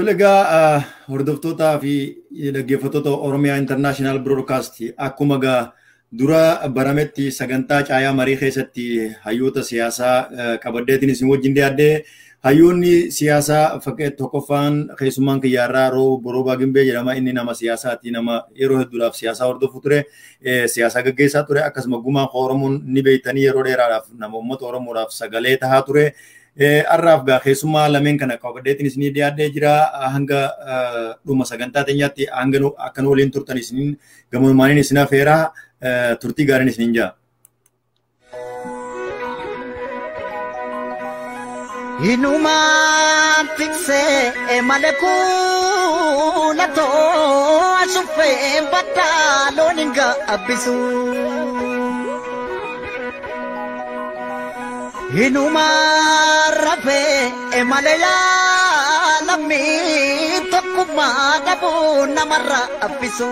Tole egaa hordoftootaa fi dhaggeeffattoota Oromiyaa International Broadcast akkuma egaa dura barametti sagantaa caayaa marii keessatti hayyoota siyaasaa qabaddeetiin isin wajjin dhiyaadhee hayyoonni siyaasaa fakkii tokkoffaan keessummaan kiyyaarraa Roobaa Gimbee jedhama. Inni nama siyaasaati. Nama yeroo hedduudhaaf siyaasaa hordofu ture. Siyaasaa gaggeessaa ture. Akkasuma gumaa Oromoon ni beektanii yeroo dheeraadhaaf nama uummata Oromoodhaaf sagalee tahaa ture. Har'aaf gaa keessummaa lameen kana qabaddeetiin isinii dhiyaadhee jira. Hanga dhuma sagantaa teenyaatti hanga akka nu waliin turtan isiniin gamomaaniin isin affeeraa turtii gaariin isiniin jaa. Inumaan tiksee malee kuulatoo ashuffee baddaa loon hin gaabbisu. Inumaan rafee malee yaalamii tokkummaa dhabuu namarra abbisu.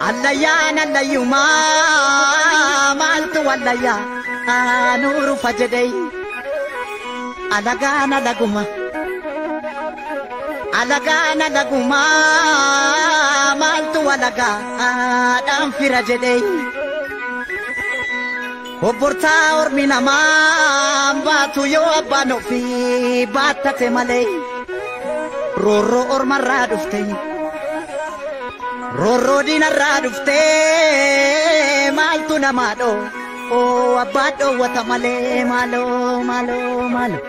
Allayyaan allayyumaa maaltu allayyaa? Nuru fajadai alagana laguma alagana laguma maaltu alaga dhaan fira jedhei obbortaa ormi namaa baatu yoo abbaan ofii baattate malee roorroo ormarraa dhufte roorroo diinarraa dhufte maaltu namaa dhoo Oh, abbaa dhoowwata malee maaloo maaloo maaloo.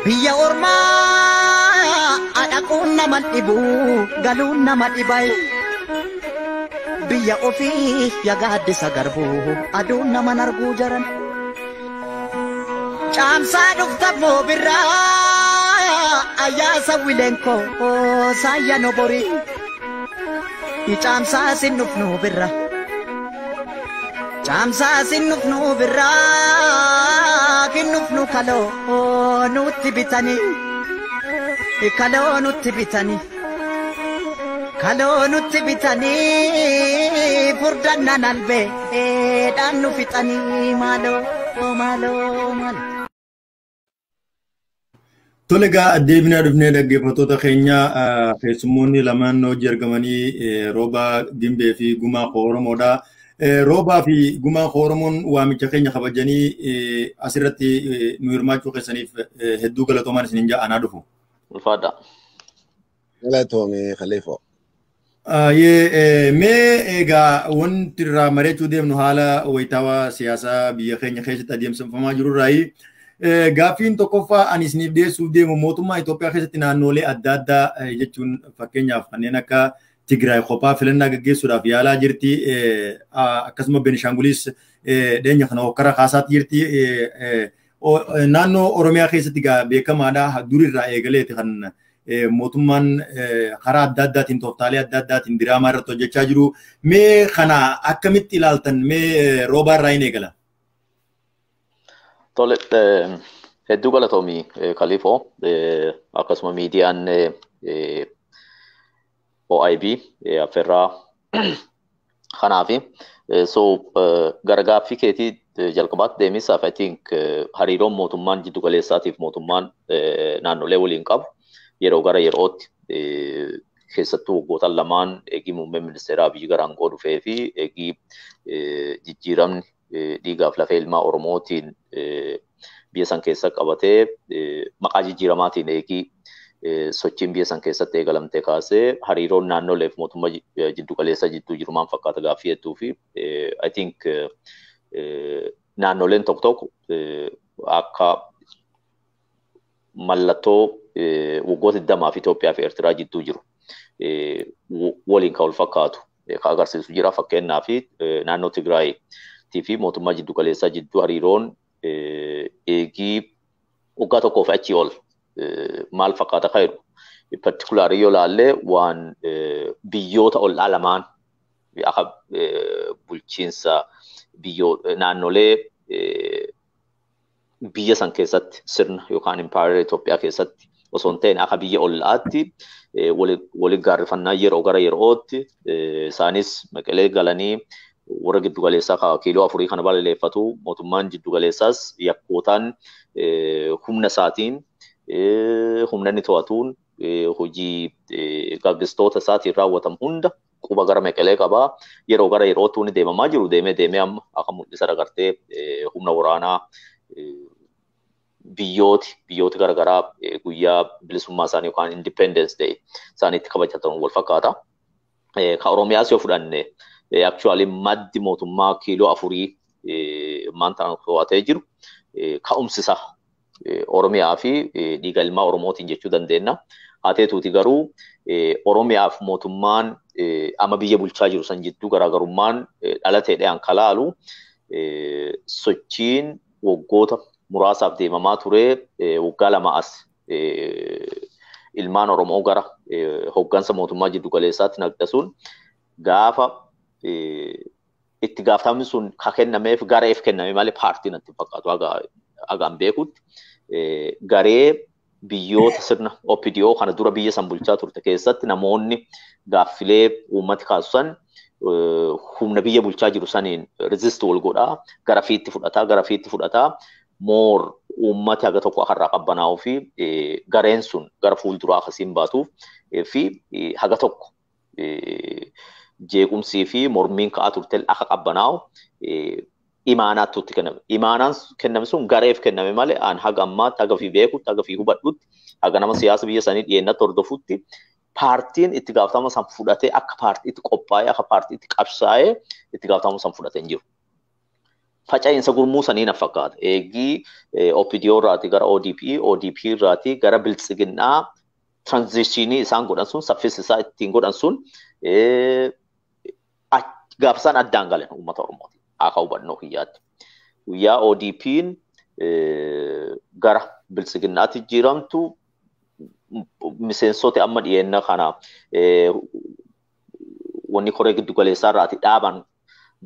Biyya ormaa dhaquun nama dhibu galuun nama dhibai. Biyya ofii yagaaddisa garbuu aduun nama arguu jaran. Caamsaa dhufta moo birraa ayyaasa wileenkoo saayya noborii. Caamsaa sin dhufnu birra. Caamsaa sin dhufnu birraa kinnufnu kaloo nutti bitanii kaloo nutti bitanii kaloo nutti bitanii furdannan albee dhaan nu fixanii maaloo maaloo maaloo. Tole egaa deebinaa dhufnee dhaggeeffattoota keenya keessummoonni lamaan hojii argamanii Roobaa Gimbee fi Gumaa Oromoodha. Roobaa fi Gumaa Oromoon waamicha keenya kabajanii asirratti nu hirmaachuu keessaniif hedduu galatoomaan isiniin jaa anaa dhufu. Ulfaadha. Galatoomii Khaliifoo. Mee egaa wanti irraa mari'achuu deemnu haala wayitaawaa siyaasaa biyya keenya keessatti adeemsifamaa jirurraayi. Gaaffiin tokkoffaa ani isiniif dhiyeessuuf deemu mootummaa Itoophiyaa keessatti naannolee adda addaa jechuun fakkeenyaaf kanneen akka Tigraay kophaa filannaa gaggeessuudhaaf yaalaa jirti. Akkasuma Benishaangulis dhiyeenya kana hokkara kaasaatti jirti. Naannoo Oromiyaa keessatti beekamaadha. Durirraa eegaleeti kan mootummaan karaa adda addaatiin tooftaalee adda addaatiin diraamaa irratti hojjechaa jiru. Mee kana akkamitti ilaaltan? Mee Roobaa irraa hin eegala? Tole, hedduu galatoomii Khaliifoo akkasuma miidiyaan OIB affeerraa kanaafi so gara gaaffii keetii jalqabaatti deemisaaf I think hariiroon mootummaan jiddu galeessaatiif mootummaan naannolee waliin qabu yeroo gara yerootti keessattuu waggoota lamaan eegii muummeen ministeeraa Abiyyi gara aangoo dhufee fi eegii jijjiiramni dhiigaaf lafee ilmaa Oromootiin biyya san keessa qabatee maqaa jijjiiramaatiin eegii sochiin biyya san keessatti eegalamte kaasee hariiroon naannoleef mootummaa jiddu galeessaa jidduu jiru maal fakkaata gaaffii hedduu fi I think naannoleen tokko tokko akka mallattoo waggoota 20 fi Itoophiyaa fi Eertiraa jidduu jiru waliin kan wal fakkaatu kan agarsiisu jira. Fakkeenyaaf naannoo Tigraay fi mootummaa jiddu galeessaa jidduu hariiroon eegii waggaa tokkoo fi achii ol maal fakkaata kan jedhu partikulaarii yoo ilaalle waan biyyoota ollaa lamaan akka bulchiinsa naannolee biyya san keessatti sirna yookaan impaayera Itoophiyaa keessatti osoo hin ta'in akka biyya ollaatti waliin gaarrifannaa yeroo gara yerootti isaanis Maqalee galanii warra giddugaleessaa kiiloo afurii kana balaleeffatu mootummaan giddugaleessaas yakkootaan humna isaatiin humna inni to'atuun hojii gaggeessitoota isaatiin raawwatamu hunda quba gara Meqelee qabaa. Yeroo gara yerootti wanni deemamaa jiru deemee deemee amma akka mul'isa agartee humna waraanaa biyyooti garaagaraa guyyaa bilisummaa isaanii yookaan Independence Day isaaniitti kabajatan wal fakkaata. Ka Oromiyaas yoo fudhanne actually maddi mootummaa kiiloo afurii maanta to'atee jiru ka'umsi isaa Oromiyaa fi dhiiga ilmaa Oromootiin jechuu dandeenya. Haa ta'uuti garuu Oromiyaaf mootummaan amma biyya bulchaa jiru san jidduu garaagarummaan dhalateedhaan kalaalu sochiin waggoota muraasaaf deemamaa ture waggaa 2 as ilmaan Oromoo gara hoggansa mootummaa jiddu galeessaatti naqxasuun gaafa itti gaafatamni sun ka kennameef gareef kenname malee paartii natti fakkaatu hagaan beekutti garee biyyoota sirna OPDO kana dura biyya san bulchaa turte keessatti namoonni gaaffilee uummati kaasu san humna biyya bulchaa jiru saniin resist wal godhaa gara fiitti fudhataa moor uummati haga tokko akarraa qabbanaa'uu fi gareen sun gara fuulduraa akkasiin baatuuf fi haga tokko jeequmsii fi mormiin ka'aa turte akka qabbanaa'u imaanaatti itti kenname. Imaanaan kenname sun gareef kenname malee aan haga ammaatti haga fi beekutti haga fi hubadhutti haga nama siyaasa biyya sanii dhiyeennatti hordofutti paartiin itti gaafatama san fudhatee akka paartiitti qophaa'ee akka paartiitti qabsaa'ee itti gaafatama san fudhatee hin jiru. Faca'insa gurmuu sanii na fakkaata. Eegii OPDO irraatii gara ODP, ODP irraatii gara Biltsiginnaa transitionii isaan godhan sun saffisa isaa ittiin godhan sun gaafa isaan addaan galan uummata Oromooti. Akka hubannoo kiyyaatti. Guyyaa ODP'n gara Biltsiginnaatti jijjiiramtu miseensota amma dhiyeenya kana wanni koree giddu galeessaa irraatii dhaaban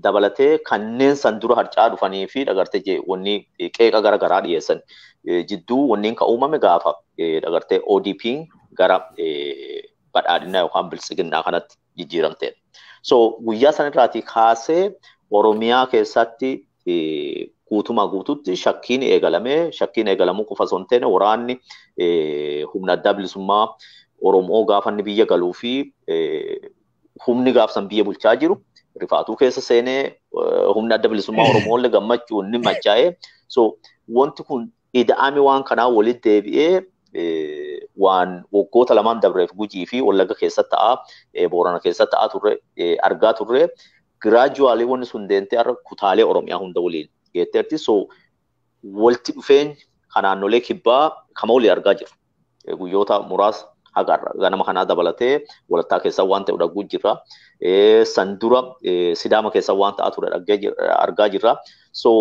dabalatee kanneen san dura harcaa dhufanii fi dhagartee wanni qeeqa gara garaa dhiyeessan jidduu wanniin ka uumame gaafa dhagartee ODP'n gara badhaadhinaa yookaan Biltsiginnaa kanatti jijjiiramteedha. So guyyaa sanirraatii kaasee Oromiyaa keessatti guutumaa guututti shakkiin eegalamee shakkiin eegalamuu qofa osoo hin taane waraanni humna addaa bilisummaa Oromoo gaafa inni biyya galuu fi humni gaafsan biyya bulchaa jiru rifaatuu keessa seenee humna adda bilisummaa Oromoo illee gammachuun ni machaa'ee. So wanti kun ida'ame waan kanaa walitti deebi'ee waan waggoota lamaan dabreef Gujii fi Wallagga keessa ta'aa Boorana keessa ta'aa turre argaa turre gradually wanni sun deemtee har'a kutaalee Oromiyaa hunda waliin geetteerti. So walitti dhufeenya kan naannolee kibbaa kama walii argaa jiru. Guyyoota muraasa haga ganama kanaa dabalatee Walattaa keessa waan ta'e dhaguu jirra. San dura Sidaama keessa waan ta'aa ture argaa jirra. So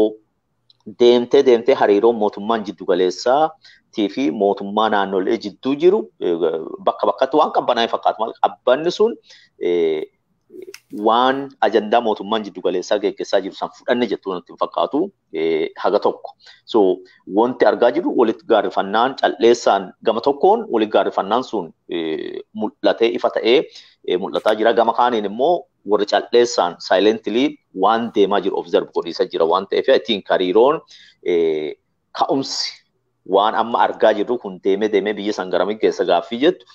deemtee deemtee hariiroon mootummaan jiddu galeessaa fi mootummaa naannolee jidduu jiru bakka bakkatti waan qabbanaa'e fakkaatu. Maal qabbanni sun waan ajandaa mootummaan jiddu galeessaa geggeessaa jiru san fudhanne jettuu natti hin fakkaatu haga tokko. So wanti argaa jirru walitti gaarrifannaan calleessaan gama tokkoon walitti gaarrifannaan sun mul'atee ifa ta'ee mul'ataa jira. Gama kaaniin immoo warri calleessaan silently waan deemaa jiru observe godhiisa jira waan ta'eef ittiin hariiroon ka'umsi waan amma argaa jirru kun deemee deemee biyya san garamii keessa gaaffii jettu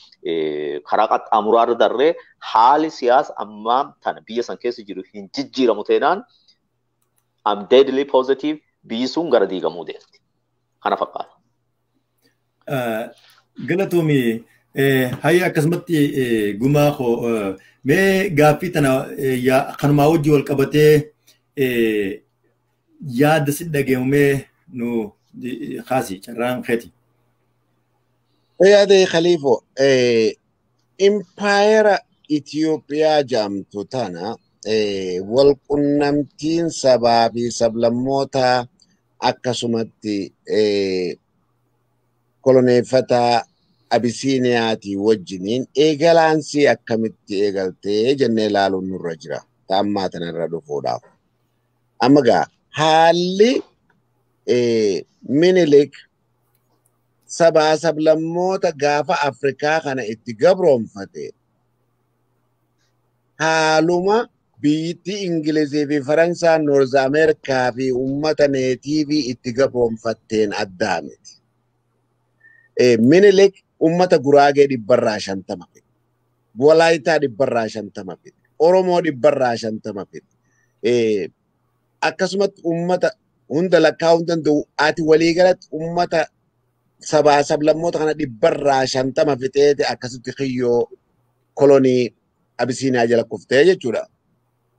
karaa qaxxaamuraa irra darree haali siyaasa ammaa tana biyya san keessa jiru hin jijjiiramu ta'inaan I'm deadly positive biyyi sun gara diigamuu deemti. Kana fakkaata. Galatoomi hayya akkasumatti gumaa koo mee gaaffii tana kanumaa wajjin wal qabatee yaada si dhageemumee nu kaasi carraan keeti. Yaade Khaliifo, impaayera Itoophiyaa jaamtu tana wal qunnamtiin sabaa fi sablammoota akkasumatti koloneeffataa Abisiiniyaatii wajjiniin eegalaansii akkamitti eegaltee jennee ilaaluun nurra jira. Ta'ammaa tanarra dhufuudhaaf. Amma gaa haalli Minilik sabaa sablammoota gaafa Afrikaa kana itti gabroonfate haaluma Biyyittii Ingilizii fi Faransaan Noorz Ameerikaa fi uummata neetiivii itti gabroonfatteen addaa miti. Minilik uummata Guraagee 150 fide. Walaayitaa 150 fide. Oromoo 150 fide. Akkasumatti uummata hunda lakkaa'uu hin danda'u. Ati waliigalatti uummata sabaa sablammoota kana 150 fixeeti akkasitti kiyyoo kolonii Abisiiniyaa jala kuftee jechuudha.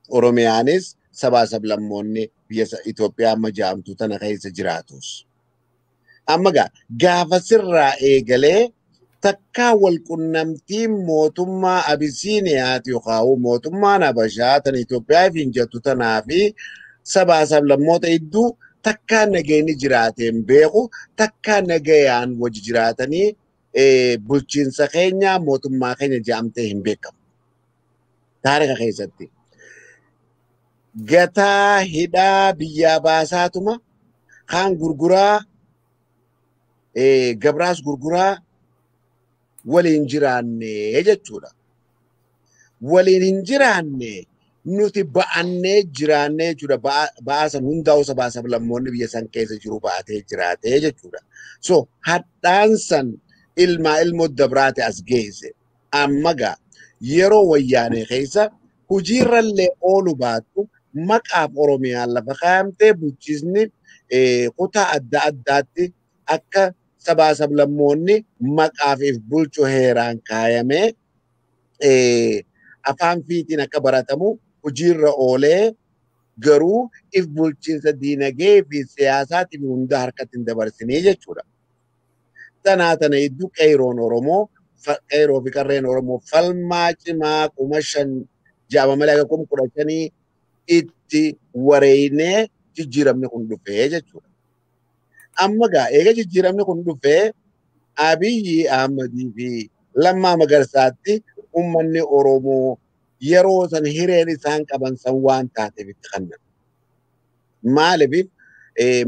Oromiyaanis sabaa sablammoonni biyya Itoophiyaa amma jedhamtu tana keessa jiraatus. Amma gaafa sirraa eegalee takkaa wal qunnamtiin mootummaa Abisiiniyaati yookaan mootummaan Habashaa tan Itoophiyaa fi jettu tanaa fi sabaa sablammoota hedduu takkaa nageenyi jiraateen beeku, takkaa nagayaan wajji jiraatanii bulchiinsa keenya mootummaa keenya jedhamtee hin beekamu. Taarika keessatti. Gataa hidhaa biyyaa baasaatuma kaan gurguraa gabraas gurguraa waliin jiraanne jechuudha. Waliin hin jiraanne nuti ba'annee jiraanne jechuudha. Ba'aa san hundaa'u sabaa sablammoonni biyya san keessa jiru ba'atee jiraatee jechuudha. So hadhaan san ilmaa ilmoo dabraate as geesse. Amma gaa yeroo wayyaanee keessa hojiirrallee oolu baattu maqaaf Oromiyaan lafa kaayamtee bulchiisni kutaa adda addaatti akka sabaa sablammoonni maqaaf if bulchu heeraan kaayamee afaan fiitiin akka baratamu hojiirra oolee garuu if bulchiinsa diinagdee fi siyaasaatiin hunda harkatti hin dabarsinee jechuudha. Tanaa tana hedduu qeeroon Oromoo qeeroo fi qarreen Oromoo falmaa cimaa 5,000 jaama malee akka 15,000 itti wareeynee jijjiiramni kun dhufee jechuudha. Amma gaa eega jijjiiramni kun dhufee Abiyyi Ahmadii fi Lammaa Magarsaatti uummanni Oromoo yeroo san hireen isaan qaban san waan taateef itti kennan. Maaliif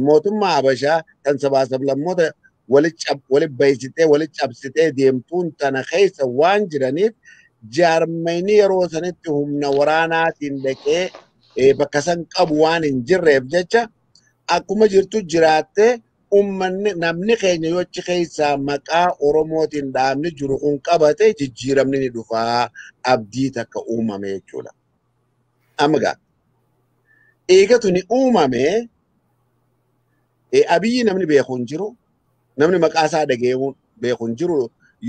mootummaa Habashaa kan sabaa sablammoota wali baysitee wali cabsitee deemtuun tana keessa waan jiraniif jaarmayni yeroo sanitti humna waraanaatiin dhaqee bakka san qabu waan hin jirreef jecha akkuma jirtu jiraattee uummanni namni keenya yoo achi keessaa maqaa Oromootiin dhaabni jiru kun qabate jijjiiramni ni dhufaa abdii takka uumame jechuudha. Amma gaa eegatu ni uumame Abiyyi namni beeku hin jiru, namni maqaa isaa dhaga'ee beeku hin jiru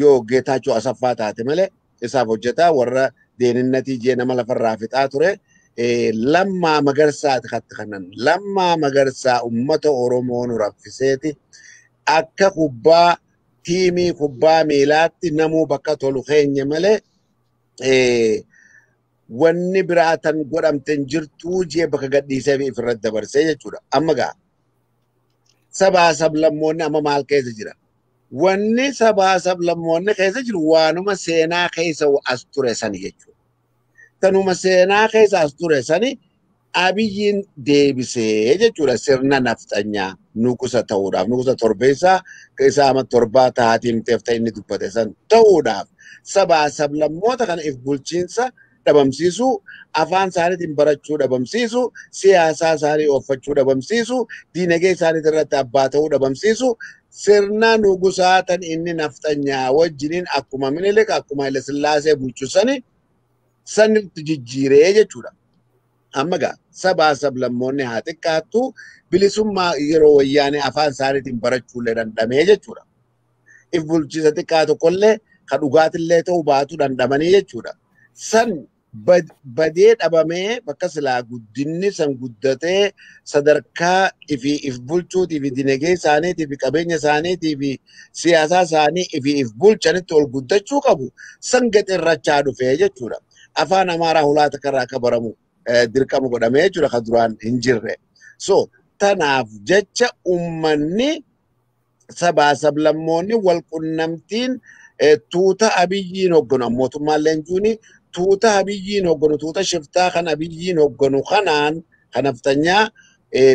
yoo Geetaachoo Asaffaa taate malee isaaf hojjetaa warra deeninnatii jee nama lafarraa fixaa ture. Lammaa Magarsaati katti kanan. Lammaa Magarsaa uummata Oromoo nu raffiseeti akka kubbaa tiimii kubbaa miilaatti namuu bakka tolu keenya malee wanni biraa tan godhamte hin jirtuu jee bakka gadhiisee fi ifirratti dabarsee jechuudha. Amma gaa sabaa sablammoonni amma maal keessa jira? Wanni sabaa sablammoonni keessa jiru waanuma seenaa keessa as ture sani jechuudha. Tanuma seenaa keessa as ture sani Abiyyiin deebisee jechuudha sirna nafxanyaa nugusa ta'uudhaaf nugusa torbeessaa isaa amma torbaa taatiin teef ta'e inni dubbate san ta'uudhaaf sabaa sablammoota kana if bulchiinsa dhabamsiisuu, afaan isaaniitiin barachuu dhabamsiisuu, siyaasaa isaanii ooffachuu dhabamsiisuu, diinagdee isaanii irratti abbaa ta'uu dhabamsiisuu, sirna nugusaa tan inni nafxanyaa wajjiniin akkuma Minilik akkuma Haile Sillaasee bulchu sani sanitti jijjiiree jechuudha. Amma gaa sabaa sablammoonni haa xiqqaattu bilisummaa yeroo wayyaanee afaan isaaniitiin barachuullee dandhamee jechuudha. If bulchiisa xiqqaa tokkollee ka dhugaatillee ta'uu baatu dandhamanii jechuudha. San badee dhabamee bakka silaa guddinni san guddatee sadarkaa ifi if bulchuutii fi dinagdee isaaniitii fi qabeenya isaaniitii fi siyaasaa isaanii ifi if bulchanitti ol guddachuu qabu san gaxirrachaa dhufee jechuudha. Afaan Amaaraa hulaa takkarraa akka baramu dirqama godhamee jechuudha kan duraan hin jirre. So tanaaf jecha uummanni sabaa sablammoonni wal qunnamtiin tuuta Abiyyiin hoogganu mootummaan leenjuuni tuuta Abiyyiin hoogganu tuuta shiftaa kan Abiyyiin hoogganu kanaan kan nafxanyaa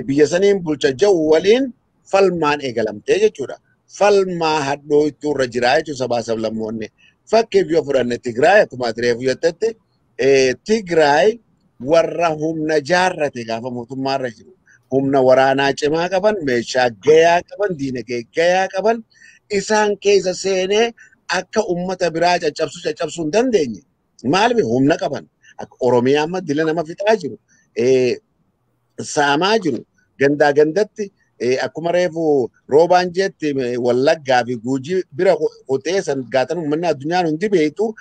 biyya saniin bulcha jiru waliin falmaan eegalamtee jechuudha. Falmaa hadhooytuu irra jiraa jechuudha sabaa sablammoonni. Fakkeef yoo fudhanne Tigraay akkuma ati reefu jettetti Tigraay Warra humna jaarrate gaafa mootummaarra jiru. Humna waraanaa cimaa qaban, meeshaa gayaa qaban, diinagdee gayaa qaban isaan keessa seenee akka uummata biraa caccabsuu hin dandeenye. Maaliif humna qaban? Akka Oromiyaa amma dila nama fixaa jiru, saamaa jiru, gandaa gandatti akkuma reefu roobaan jetti Wallaggaa fi Guujii bira qotee san gaatan uummanni addunyaan hundi beektu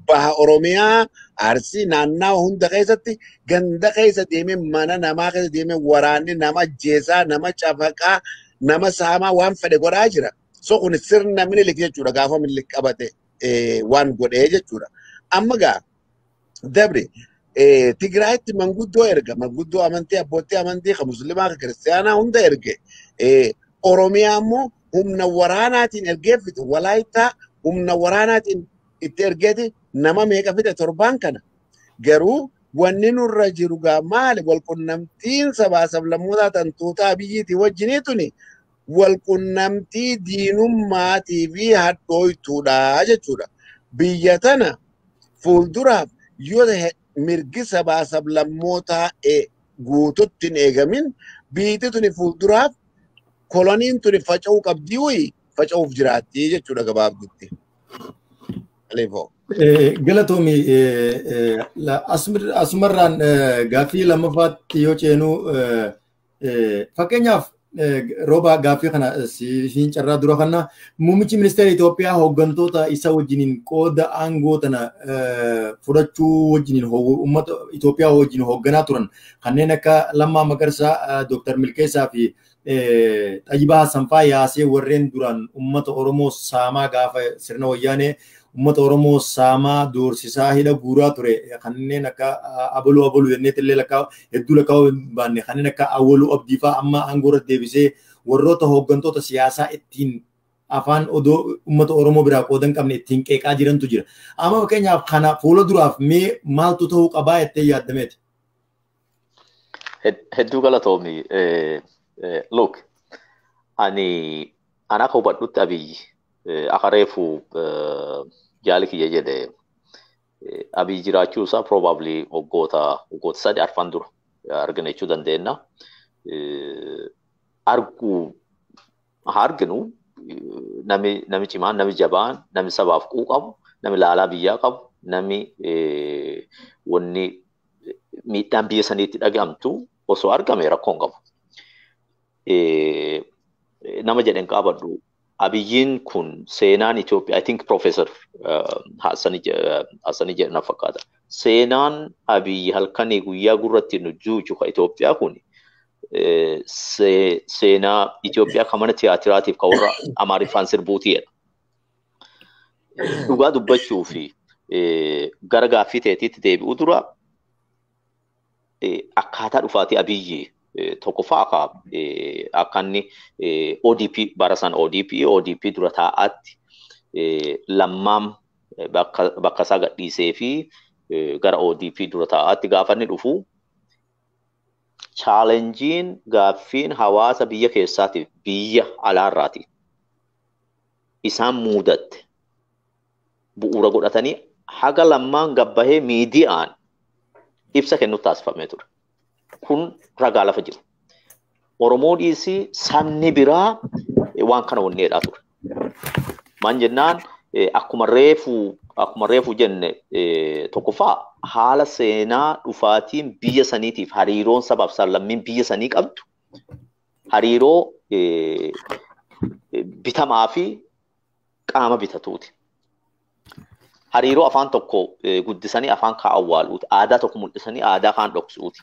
baha Oromiyaa Arsii naannawa hunda keessatti ganda keessa deemee mana namaa keessa deemee waraanni nama ajjeesaa nama cafaqaa nama saamaa waan fedhe godhaa jira. So kun sirna Minilik jechuudha gaafa Minilik qabate waan godhee jechuudha. Amma gaa dabre Tigraayitti manguddoo erga manguddoo amantii abbootii amantii kan musliimaa kan kiristaanaa hunda erge. Oromiyaa immoo humna waraanaatiin ergee fixe Walaayittaa humna waraanaatiin itti ergeeti nama meeqa fixe torbaan kana. Garuu wanni nurra jiru gaa maali walqunnamtiin sabaa sablammootaa tantuutaa biyyiitii wajjinii tuni walqunnamtii diinummaatii fi hadhooytuudha jechuudha. Biyya tana fuulduraaf yoo mirgi sabaa sablammootaa guututti hin eegamin biyyi tuni fuulduraaf koloniin tuni faca'uu qabdii wayi faca'uuf jiraatti jechuudha gabaabdutti. Galatoomi asumarraan gaaffii lammaffaatti yoo ceenu fakkeenyaaf rooba gaaffii kana siin carraa dura kana muummichi ministeera Itoophiyaa hooggantoota isa wajjiniin qooda aangoo tana fudhachuu wajjiniin uummata Itoophiyaa wajjin hoogganaa turan kanneen akka Lammaa Magarsaa, Dooktar Milkeessaa fi Xayyibaa Hassan faa yaasee warreen duraan uummata Oromoo saamaa gaafa sirna wayyaanee uummata Oromoo saamaa doorsisaa hidha guuraa ture kanneen akka abaluu abaluu jenneet illee lakkaa hedduu lakkaa'uu hin baanne kanneen akka awwaluu abdii fa'aa amma aangoo irratti deebisee warroota hooggantoota siyaasaa ittiin afaan odoo uummata Oromoo biraa qooda hin qabne ittiin qeeqaa jirantu jira. Amma fakkeenyaaf kana fuula duraaf mee maaltu ta'uu qabaa jettee yaaddameeti? Hedduu galatoomi. Look, ani akka hubadhutti Abiyyi akka reefu jaali kiyya jedhe Abiyyi jiraachuu isaa probably waggoota 3 arfan dura argina jechuu dandeenya. Arginu nami cimaan, nami jabaan, nami sabaaf quuqamu, nami laalaa biyyaa qabu, nami wanni miidhaan biyya saniitti dhaga'amtu osoo argame rakkoo hin qabu. Nama jedhen qabadhu Abiyyiin kun seenaan Itoophiyaa I think Professor Hassani jedhan fakkaata. Seenaan Abiyyi halkanii guyyaa gurratti nu juuju ka Itoophiyaa kun seenaa Itoophiyaa kan mana tiyaatiraatiif kan warra Amaariffaan sirbuutiidha. Dhugaa dubbachuu fi gara gaaffii ta'eetiitti deebi'uu dura akkaataa dhufaatii Abiyyi tokkoffaa akka inni ODP bara san ODP dura taa'aatti lammaam bakka isaa gadhiisee fi gara ODP dura taa'aatti gaafa inni dhufu chaalenjiin gaaffiin hawaasa biyya keessaatiif biyya alaarraati. Isaan muudatte bu'uura godhatanii haga lammaan gabbahee miidiyaan ibsa kennuuf taasifamee ture. Kun ragaa lafa jiru. Oromoo dhiisii sabni biraa waan kana wanneedhaa ture. Maan jennaan akkuma reefu jenne tokkoffaa haala seenaa dhufaatiin biyya saniitiif hariiroon sabaaf sablammiin biyya sanii qabdu hariiroo bitamaa fi qaama bitatuuti. Hariiroo afaan tokko guddisanii afaan kaan awwaaluuti. Aadaa tokko mul'isanii aadaa kaan dhoksuuti.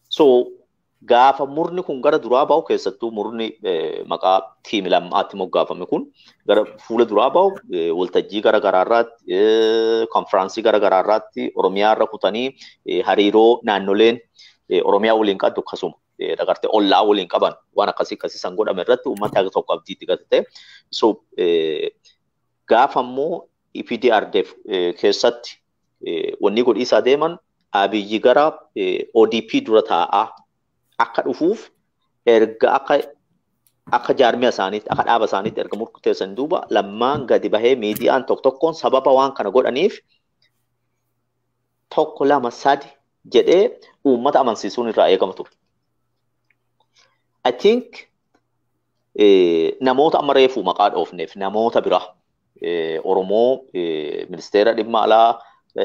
So gaafa murni kun gara duraa bahu keessattuu murni maqaa tiimi lammaatti moggaafame kun gara fuula duraa bahu waltajjii gara garaarraatti konfiraansii gara garaarraatti Oromiyaa irra kutanii hariiroo naannoleen Oromiyaa waliin qabdu akkasuma dhagartee ollaa waliin qaban waan akkasii akkasii san godhame irratti uummata haga tokko abdiitti gatate. So gaafa immoo EPDRDF keessatti wanni godhiisaa deeman Abiyyi gara ODP dura taa'aa akka dhufuuf erga akka jaarmiyaa isaaniitti akka dhaaba isaaniitti erga murteessan duuba lammaan gadi bahee miidiyaan tokko tokkoon sababa waan kana godhaniif 1 2 3 jedhee uummata amansiisuun irraa eegama ture. I think namoota amma reefuu maqaa dhoofneef namoota biraa Oromoo ministeera dhimma alaa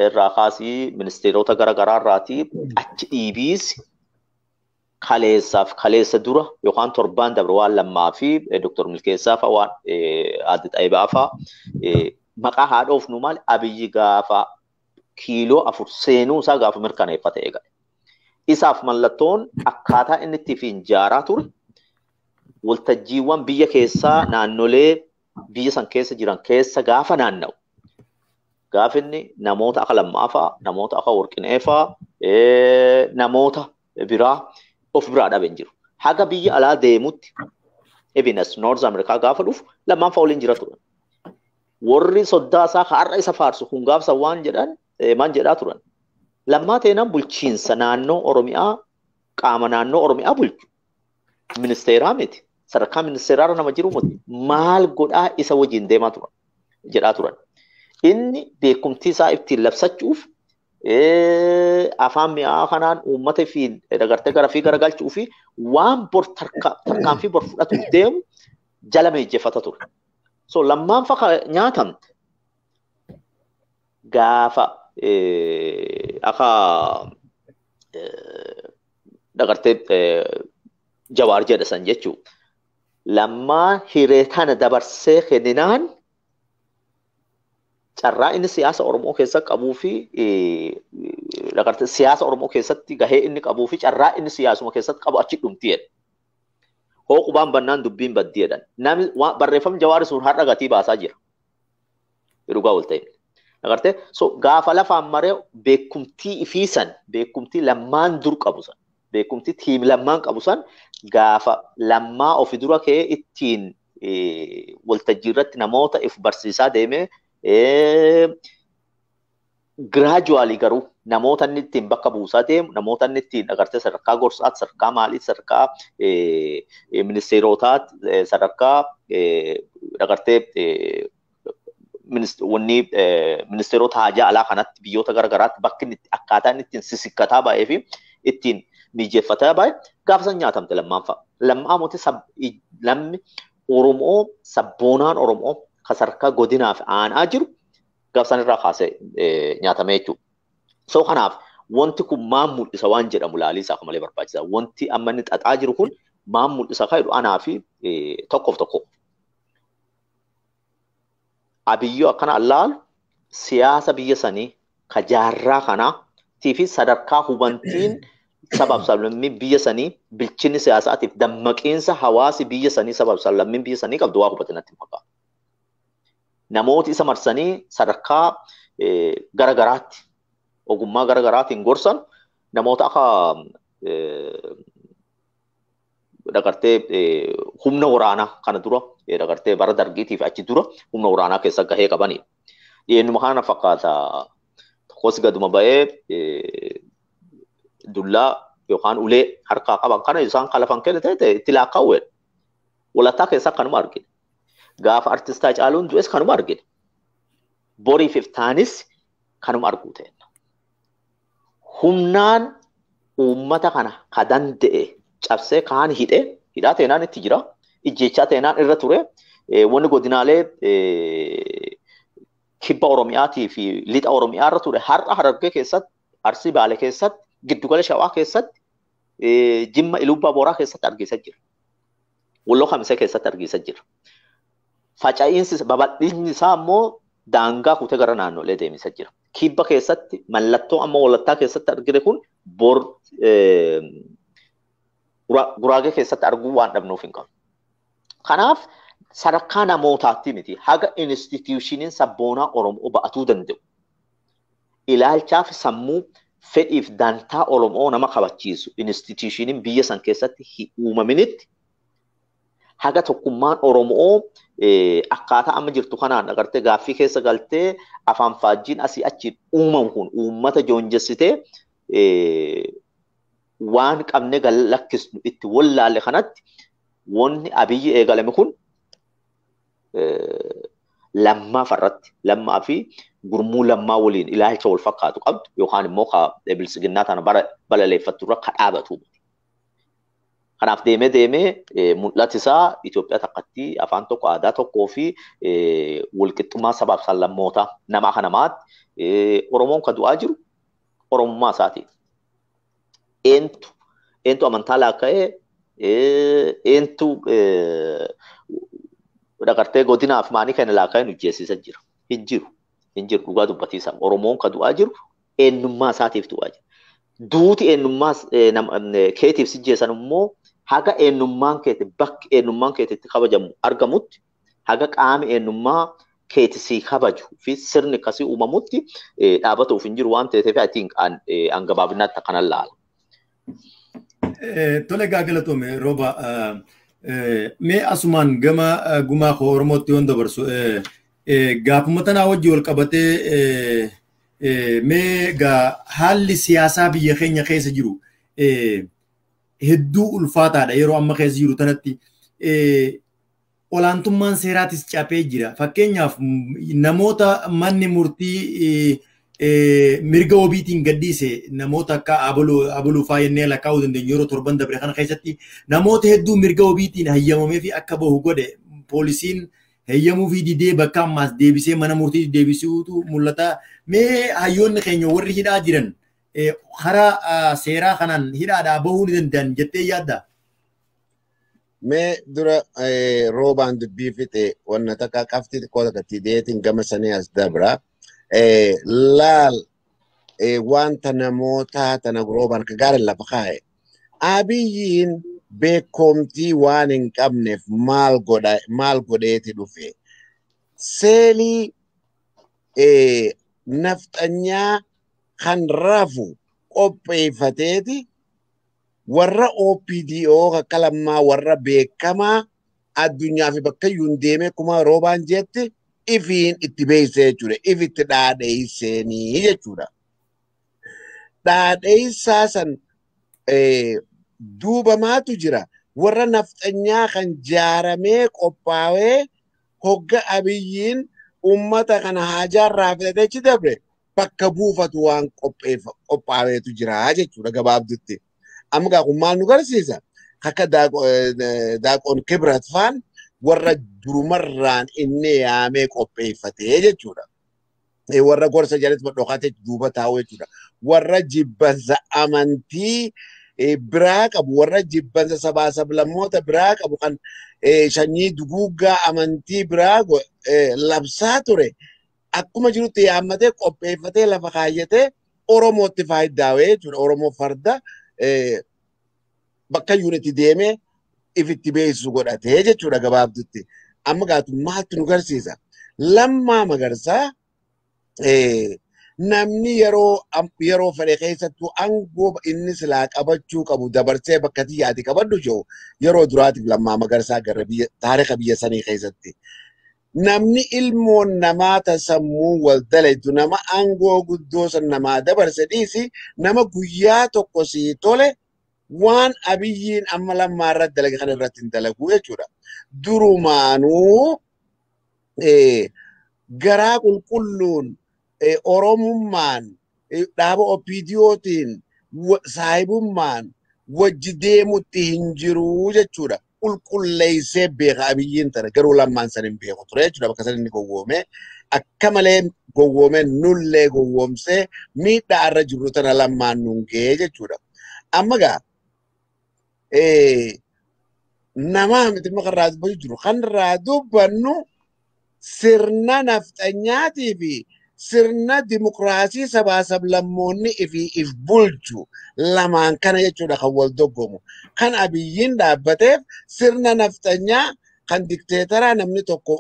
irraa kaasii ministeerota garaagaraa irraatii achi dhiibiis kaleessaaf kaleessa dura yookaan torbaan dabre waan Lammaa fi Dr. Milkeessaa fa'a waan Aadde Xaayibaa fa'a maqaa haa dhoofnu maal Abiyyi gaafa kiiloo 4 seenuu isaa gaafa mirkaneeffate eegale. Isaaf mallattoon akkaataa inni itti finjaaraa ture waltajjiiwwan biyya keessaa naannolee biyya san keessa jiran keessa gaafa naanna'u. Gaafa inni namoota akka Lammaa fa'a, namoota akka Warqinee fa'a, namoota biraa of biraa dhabe hin jiru. Haga biyya alaa deemutti ebinas North America gaafa dhufu Lammaan fa'a waliin jira turan. Warri soddaa isaa har'a isa faarsu kun gaafsa waan jedhan maal jedhaa turan. Lammaa teenaan bulchiinsa naannoo Oromiyaa qaama naannoo Oromiyaa bulchu. Ministeeraa miti. Sadarkaa ministeeraarra nama jiru miti. Maal godhaa isa wajjin deemaa turan jedhaa turan. Inni beekumtii isaa ittiin labsachuuf afaan mi'aa kanaan uummata fi dagartee gara fi garagalchuu fi waan bor tarkaanfii bor fudhatuuf deemu jala mijeeffata ture. So Lammaan fa'a nyaatamte gaafa akka dagartee Jawaar jedha san jechuu. Lammaan hiree tana dabarsee kenninaan carraa inni siyaasa Oromoo keessa qabuu fi dagartee siyaasa Oromoo keessatti gahee inni qabuu fi carraa inni siyaasuma keessatti qabu achi dhumti jedha. Hooqubaan bannaan dubbiin baddi jedhan. Namni barreeffamni Jawaar sun har'a gatii baasaa jira. Dhugaa wal ta'e. Dagartee so gaafa lafaan maree beekumtii ifii san beekumtii Lammaan dur qabu san beekumtii tiim Lammaan qabu san gaafa Lammaa ofi dura kee ittiin waltajjii irratti namoota if barsiisaa deemee gradually garuu namoota inni ittiin bakka buusaa deemu namoota inni ittiin agartee sadarkaa gorsaatti sadarkaa maaliitti sadarkaa ministeerotaatti sadarkaa agartee wanni ministeerota haajaa alaa kanatti biyyoota garaagaraatti bakki inni akkaataa inni ittiin sisikkataa baay'ee fi ittiin mijeeffataa baay'ee gaafa san nyaatamte Lammaan fa'a. Lammaa mootii lammi Oromoo sabboonaan Oromoo ka sadarkaa godinaa fi aanaa jiru gaafa san irraa kaasee nyaatamee jechuudha. So kanaaf wanti kun maal mul'isa waan jedhamu laalii isaa malee barbaachisa. Wanti amma inni xaxaa jiru kun maal mul'isa kan jedhu anaa fi tokkoof tokko. Abiyyoo akkana allaalu siyaasa biyya sanii ka jaarraa kanaa fi sadarkaa hubantiin sabaaf sablammiin biyya sanii bilchinni siyaasaatiif dammaqiinsa hawaasi biyya sanii sabaaf sablammiin biyya sanii qabdu waa hubate natti fakkaata. Namooti isa marsanii sadarkaa garagaraatti ogummaa garagaraatiin gorsan namoota akka dagartee humna waraanaa kana dura dagartee bara dargiitiif achi dura humna waraanaa keessa gahee qabanidha. Dhiyeennuma kana fakkaata tokkos gaduma ba'ee dullaa yookaan ulee harkaa qaban kana isaan kalafan kenna ta'e itti lakkaa'u. Walattaa keessa kanuma argina. Gaafa artistaa Caaluun du'es kanuma argina. Boriif iftaanis kanuma arguu ta'enna. Humnaan uummata kana ka danda'e cabsee kaan hidhee hidhaa teenaan itti jira. Ijjeechaa teenaan irra ture. Wanni godinaalee kibba Oromiyaatii fi lixa Oromiyaa irra ture har'a Harargee keessatti, Arsii Baalee keessatti, giddugala Shawaa keessatti, Jimma Ilubbaa Booraa keessatti argisaa jira. Walloo Kamisee keessatti argisaa jira. Faca'iinsi babal'inni isaa immoo daangaa kutee gara naannolee deemisa jira. Kibba keessatti mallattoo amma Walattaa keessatti argine kun bor Guraagee keessatti arguu waan dhabnuuf hin qabnu. Kanaaf sadarkaa namootaatti miti haga instituushiniin sabboonaa Oromoo ba'atuu danda'u. Ilaalchaaf sammuu fedhiif dantaa Oromoo nama kabachiisu instituushiniin biyya san keessatti uumaminitti haga tokkummaan Oromoo akkaataa amma jirtu kanaan agartee gaaffii keessa galtee afaan faajjiin asii achi uumamu kun uummata joonjessitee waan qabne lakkisnu itti wallaalle kanatti wanni Abiyyi eegalame kun Lammaa farratti Lammaa fi gurmuu Lammaa waliin ilaalcha wal fakkaatu qabdu yookaan immoo ka bilisiginnaa tana balaleeffattu irra ka dhaabatu. Kanaaf deemee deemee mul'ati isaa Itoophiyaa takkatti afaan tokko aadaa tokkoo fi walqixxummaa sabaaf sablammootaa nama akka namaatti Oromoon ka du'aa jiru Oromummaa isaatiin. Eentu amantaa laakka'ee eentu dhagartee godinaaf maanii kana laakka'ee nu jeessisa jira. Hin jiru. Hin jiru dhugaa dubbatiisa. Oromoon ka du'aa jiru eenyummaa isaatiif du'aa jira. Duuti eenyummaa keetiif si jeessan immoo haga eenyummaan keeti bakki eenyummaan keeti itti kabajamu argamutti haga qaami eenyummaa keeti si kabaju fi sirni akkasii uumamutti dhaabatuuf hin jiru waan ta'eef I think an gabaabinaatti akkanan laala. Tole gaa galatoome Rooba mee asumaan gama gumaa koo Oromootti yoon dabarsu gaafuma tanaa wajji wal qabatee mee gaa haalli siyaasaa biyya keenya keessa jiru hedduu ulfaataadha yeroo amma keessa jiru tanatti olaantummaan seeraatis caphee jira. Fakkeenyaaf namoota manni murtii mirga wabiitiin gadhiise namoota akka abaluu faa jennee lakkaa'uu dandeenyu yeroo torban dabre kana keessatti namoota hedduu mirga wabiitiin hayyamamee fi akka bahu godhe poolisiin hayyamuu fi didee bakka ammaas deebisee mana murtii deebisuutu mul'ata. Mee hayyoonni keenya warri hidhaa jiran karaa seeraa kanaan hidhaadhaa bahuu ni danda'an jettee yaaddaa? Mee dura Roobaan dubbii fixe wanna takka qabxii xiqqoo takkatti deetiin gama sanii as dabra. Laal wanta namoota tana Roobaan ka gaariin lafa kaa'e. Abiyyiin beekomtii waan hin qabneef maal godheeti dhufe. Seelii nafxanyaa kan rafu qopheeffateeti warra OPDO akka Lammaa warra beekamaa addunyaa fi bakka iyyuu hin deemee akkuma Roobaan jetti ifiin itti beeksisee jechuudha. Ifitti dhaadheesseenii jechuudha. Dhaadheessaa san duuba maatu jira. Warra nafxanyaa kan jaaramee qophaa'ee hogga Abiyyiin uummata kana haajaarraa filatee achi dabre bakka buufatu waan qophaa'eetu jira jechuudha gabaabdutti. Amma gaa kun maal nu garsiisa? Akka daaqoon Kibrat faan warra durumarraan inni yaamee qopheeffatee jechuudha. Warra gorsa jalatti dhokatee duuba taa'u jechuudha. Warra jibbansa amantii biraa qabu, warra jibbansa sabaa sablammoota biraa qabu kan sanyii duguuggaa amantii biraa labsaa ture. Akkuma jirutti yaammatee qopheeffatee lafa kaayyatee Oromootti faayidaawee jechuudha. Oromoo farda bakka yuunitti deemee ifitti beeksisu godhatee jechuudha gabaabdutti. Amma gaatu maaltu nu garsiisa? Lammaa Magarsaa namni yeroo fedhe keessattuu aangoo inni silaa qabachuu qabu dabarsee bakka xiyyaati qabadhu jiru yeroo duraatiif Lammaa Magarsaa gara biyya taarika biyya sanii keessatti. Namni ilmoon namaa sammuu wal dalaytu nama aangoo guddoo san namaa dabarse dhiisi nama guyyaa tokko sii tole waan Abiyyiin amma Lammaa irratti dalage kana irratti hin dalagu jechuudha. Durumaanuu garaa qulqulluun Oromummaan dhaaba OPDOtiin saahibummaan wajji deemutti hin jiru jechuudha. Qulqulleessee beeka Abiyyiin tana garuu Lammaan san hin beeku ture jechuudha. Bakka san inni gowwoome akka malee gowwoome nullee gowwoomsee miidhaa irra jirru tana Lammaan nuun ga'ee jechuudha. Amma gaa namaa miti kan irraa dubbachuu jiru kan irraa dubbannu sirna nafxanyaatii fi sirna dimokiraasii sabaa sablammoonni ifii if bulchu lamaan kana jechuudha kan wal doggomu. Kan Abiyyiin dhaabbateef sirna nafxanyaa kan dikteetaraa namni tokko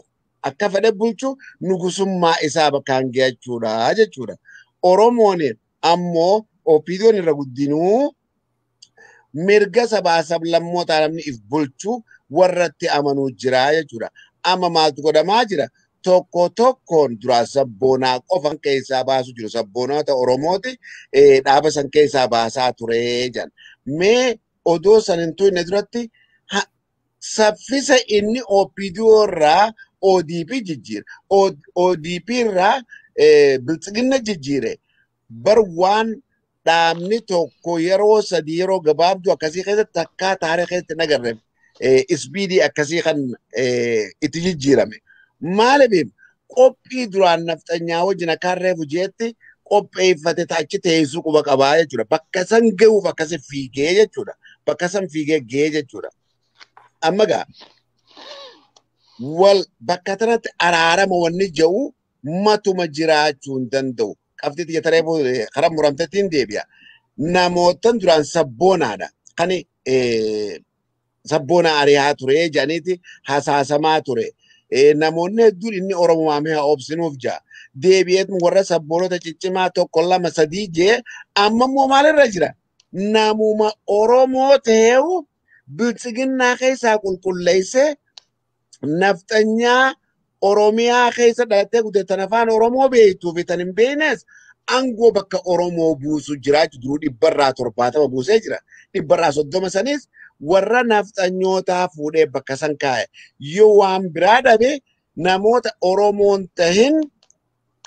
akka fedhe bulchu nugusummaa isaa bakkaan gahachuudha jechuudha. Oromoon ammoo OPDOn irra guddinuu mirga sabaa sablammootaa namni if bulchu warratti amanuu jira jechuudha. Amma maaltu godhamaa jira? Tokko tokkoon duraa sabboonaa qofan keessaa baasu jiru. Sabboonota Oromooti dhaaba san keessaa baasaa ture jedhan. Mee odoo san hin tuyne duratti saffisa inni OPDO irraa ODP jijjiira. ODP irraa Biltsiginna jijjiire bar waan dhaabni tokko yeroo sadii yeroo gabaabduu akkasii keessatti takkaa taarikii keessatti hin agarre isbiidii akkasii kan itti jijjiirame. Maaliif qophii duraan nafxanyaa wajjin akka reefu jeetti qopheeffate achi teessuu quba qabaa jechuudha. Bakka san gahuuf akkasi fiigee jechuudha. Bakka san fiigee gahee jechuudha. Amma gaa wal bakka tanatti araarama wanni jedhu matuma jiraachuu hin danda'u. Qabxii xiyya taree karaa muramtetti hin deebi'a. Namootan duraan sabboonaadha. Kan sabboona ari'aa ture jedhaniiti hasaasamaa ture. Namoonni hedduun inni Oromoo maamee haa obsinuuf ja'a. Deebi'eet warra sabboonota ciccimaa 1 2 3 jee amma immoo maalirra jira? Namuma Oromoo ta'eewu biltsiginnaa keessaa qulqulleessee nafxanyaa Oromiyaa keessa dhalattee guddattan afaan Oromoo beektuu fi tan hin beeknes aangoo bakka Oromoo buusu jiraachuu duruu 70% buusee jira. 30% sanis warra nafxanyootaa fuudhee bakka san kaa'e. Yoo waan biraa dhabe namoota Oromoon tahin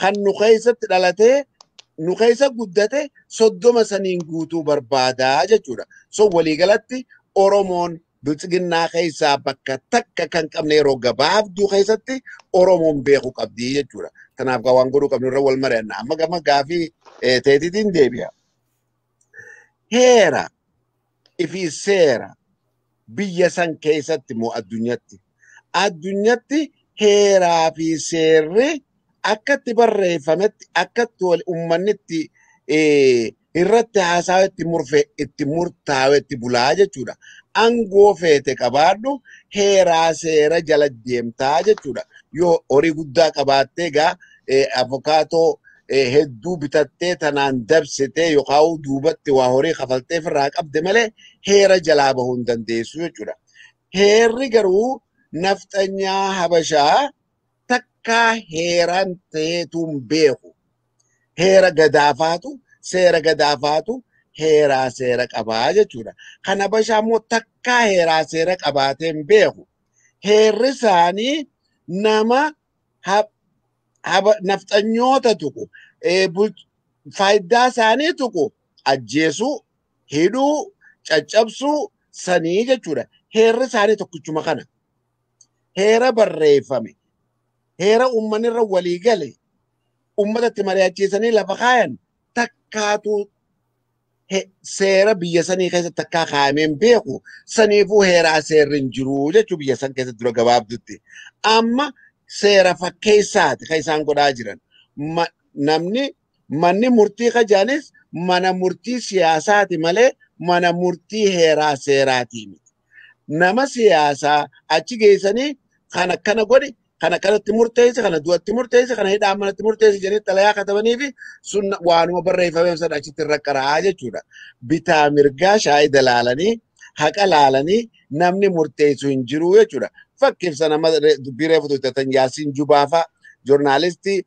kan nu keessatti dhalatee nu keessa guddate 30 saniin guutuu barbaadaa jechuudha. So waliigalatti Oromoon biltsiginnaa keessaa bakka takka kan qabne yeroo gabaabduu keessatti Oromoon beekuu qabdi jechuudha. Kanaaf waan godhuu qabnu irra wal mari'anna. Amma gama gaafii teetiitiin deebi'a. Heera ifi seera biyya san keessatti moo addunyatti? Addunyatti heeraa fi seerri akkatti barreeffametti akkatti wal uummannitti irratti haasa'etti murfe itti murtaa'etti bulaa jechuudha. Aangoo feete qabaadhu heeraa seera jala deemtaa jechuudha. Yoo horii guddaa qabaattee egaa avokaatoo hedduu bitattee tanaan dabsitee yookaan duubatti waa horii kafaltee ofirraa qabde malee heera jalaa bahuu hin dandeessu jechuudha. Heerri garuu nafxanyaa Habashaa takkaa heeraan ta'eetu hin beeku. Heera gadaafaatu seera gadaafaatu heeraa seera qabaa jechuudha. Kan Habashaa immoo takkaa heeraa seera qabaatee hin beeku. Heerri isaanii nama nafxanyoota tuqu faayidaa isaanii tuqu ajjeesuu, hidhuu, caccabsuu sanii jechuudha. Heerri isaanii tokkichuma kana. Heera barreeffame, heera uummanni irra walii gale, uummatatti mari'achiisanii lafa kaayan takkaatu seera biyya sanii keessatti takkaa kaayamee hin beeku. Saniifuu heeraa seerri hin jiru jechuu biyya san keessatti dura gabaabdutti. Amma seera fakkeessaati kan isaan godhaa jiran. Namni manni murtii kajaanis mana murtii siyaasaati malee mana murtii heeraa seeraatii miti. Nama siyaasaa achi geessanii kan akkana godhi, kan akkanatti murteesse, kana du'atti murteesse, kana hidhaa manatti murteesse jedhanii xalayaa katabanii fi sun waanuma barreeffamee sana achitti irra qara'aa jechuudha. Bitaa mirgaa shaayii dalaalanii, haqa laalanii namni murteessu hin jiru jechuudha. Fakkiif sana dubbii reefu tuuttatan Yaasiin Jubaafaa joornaalistii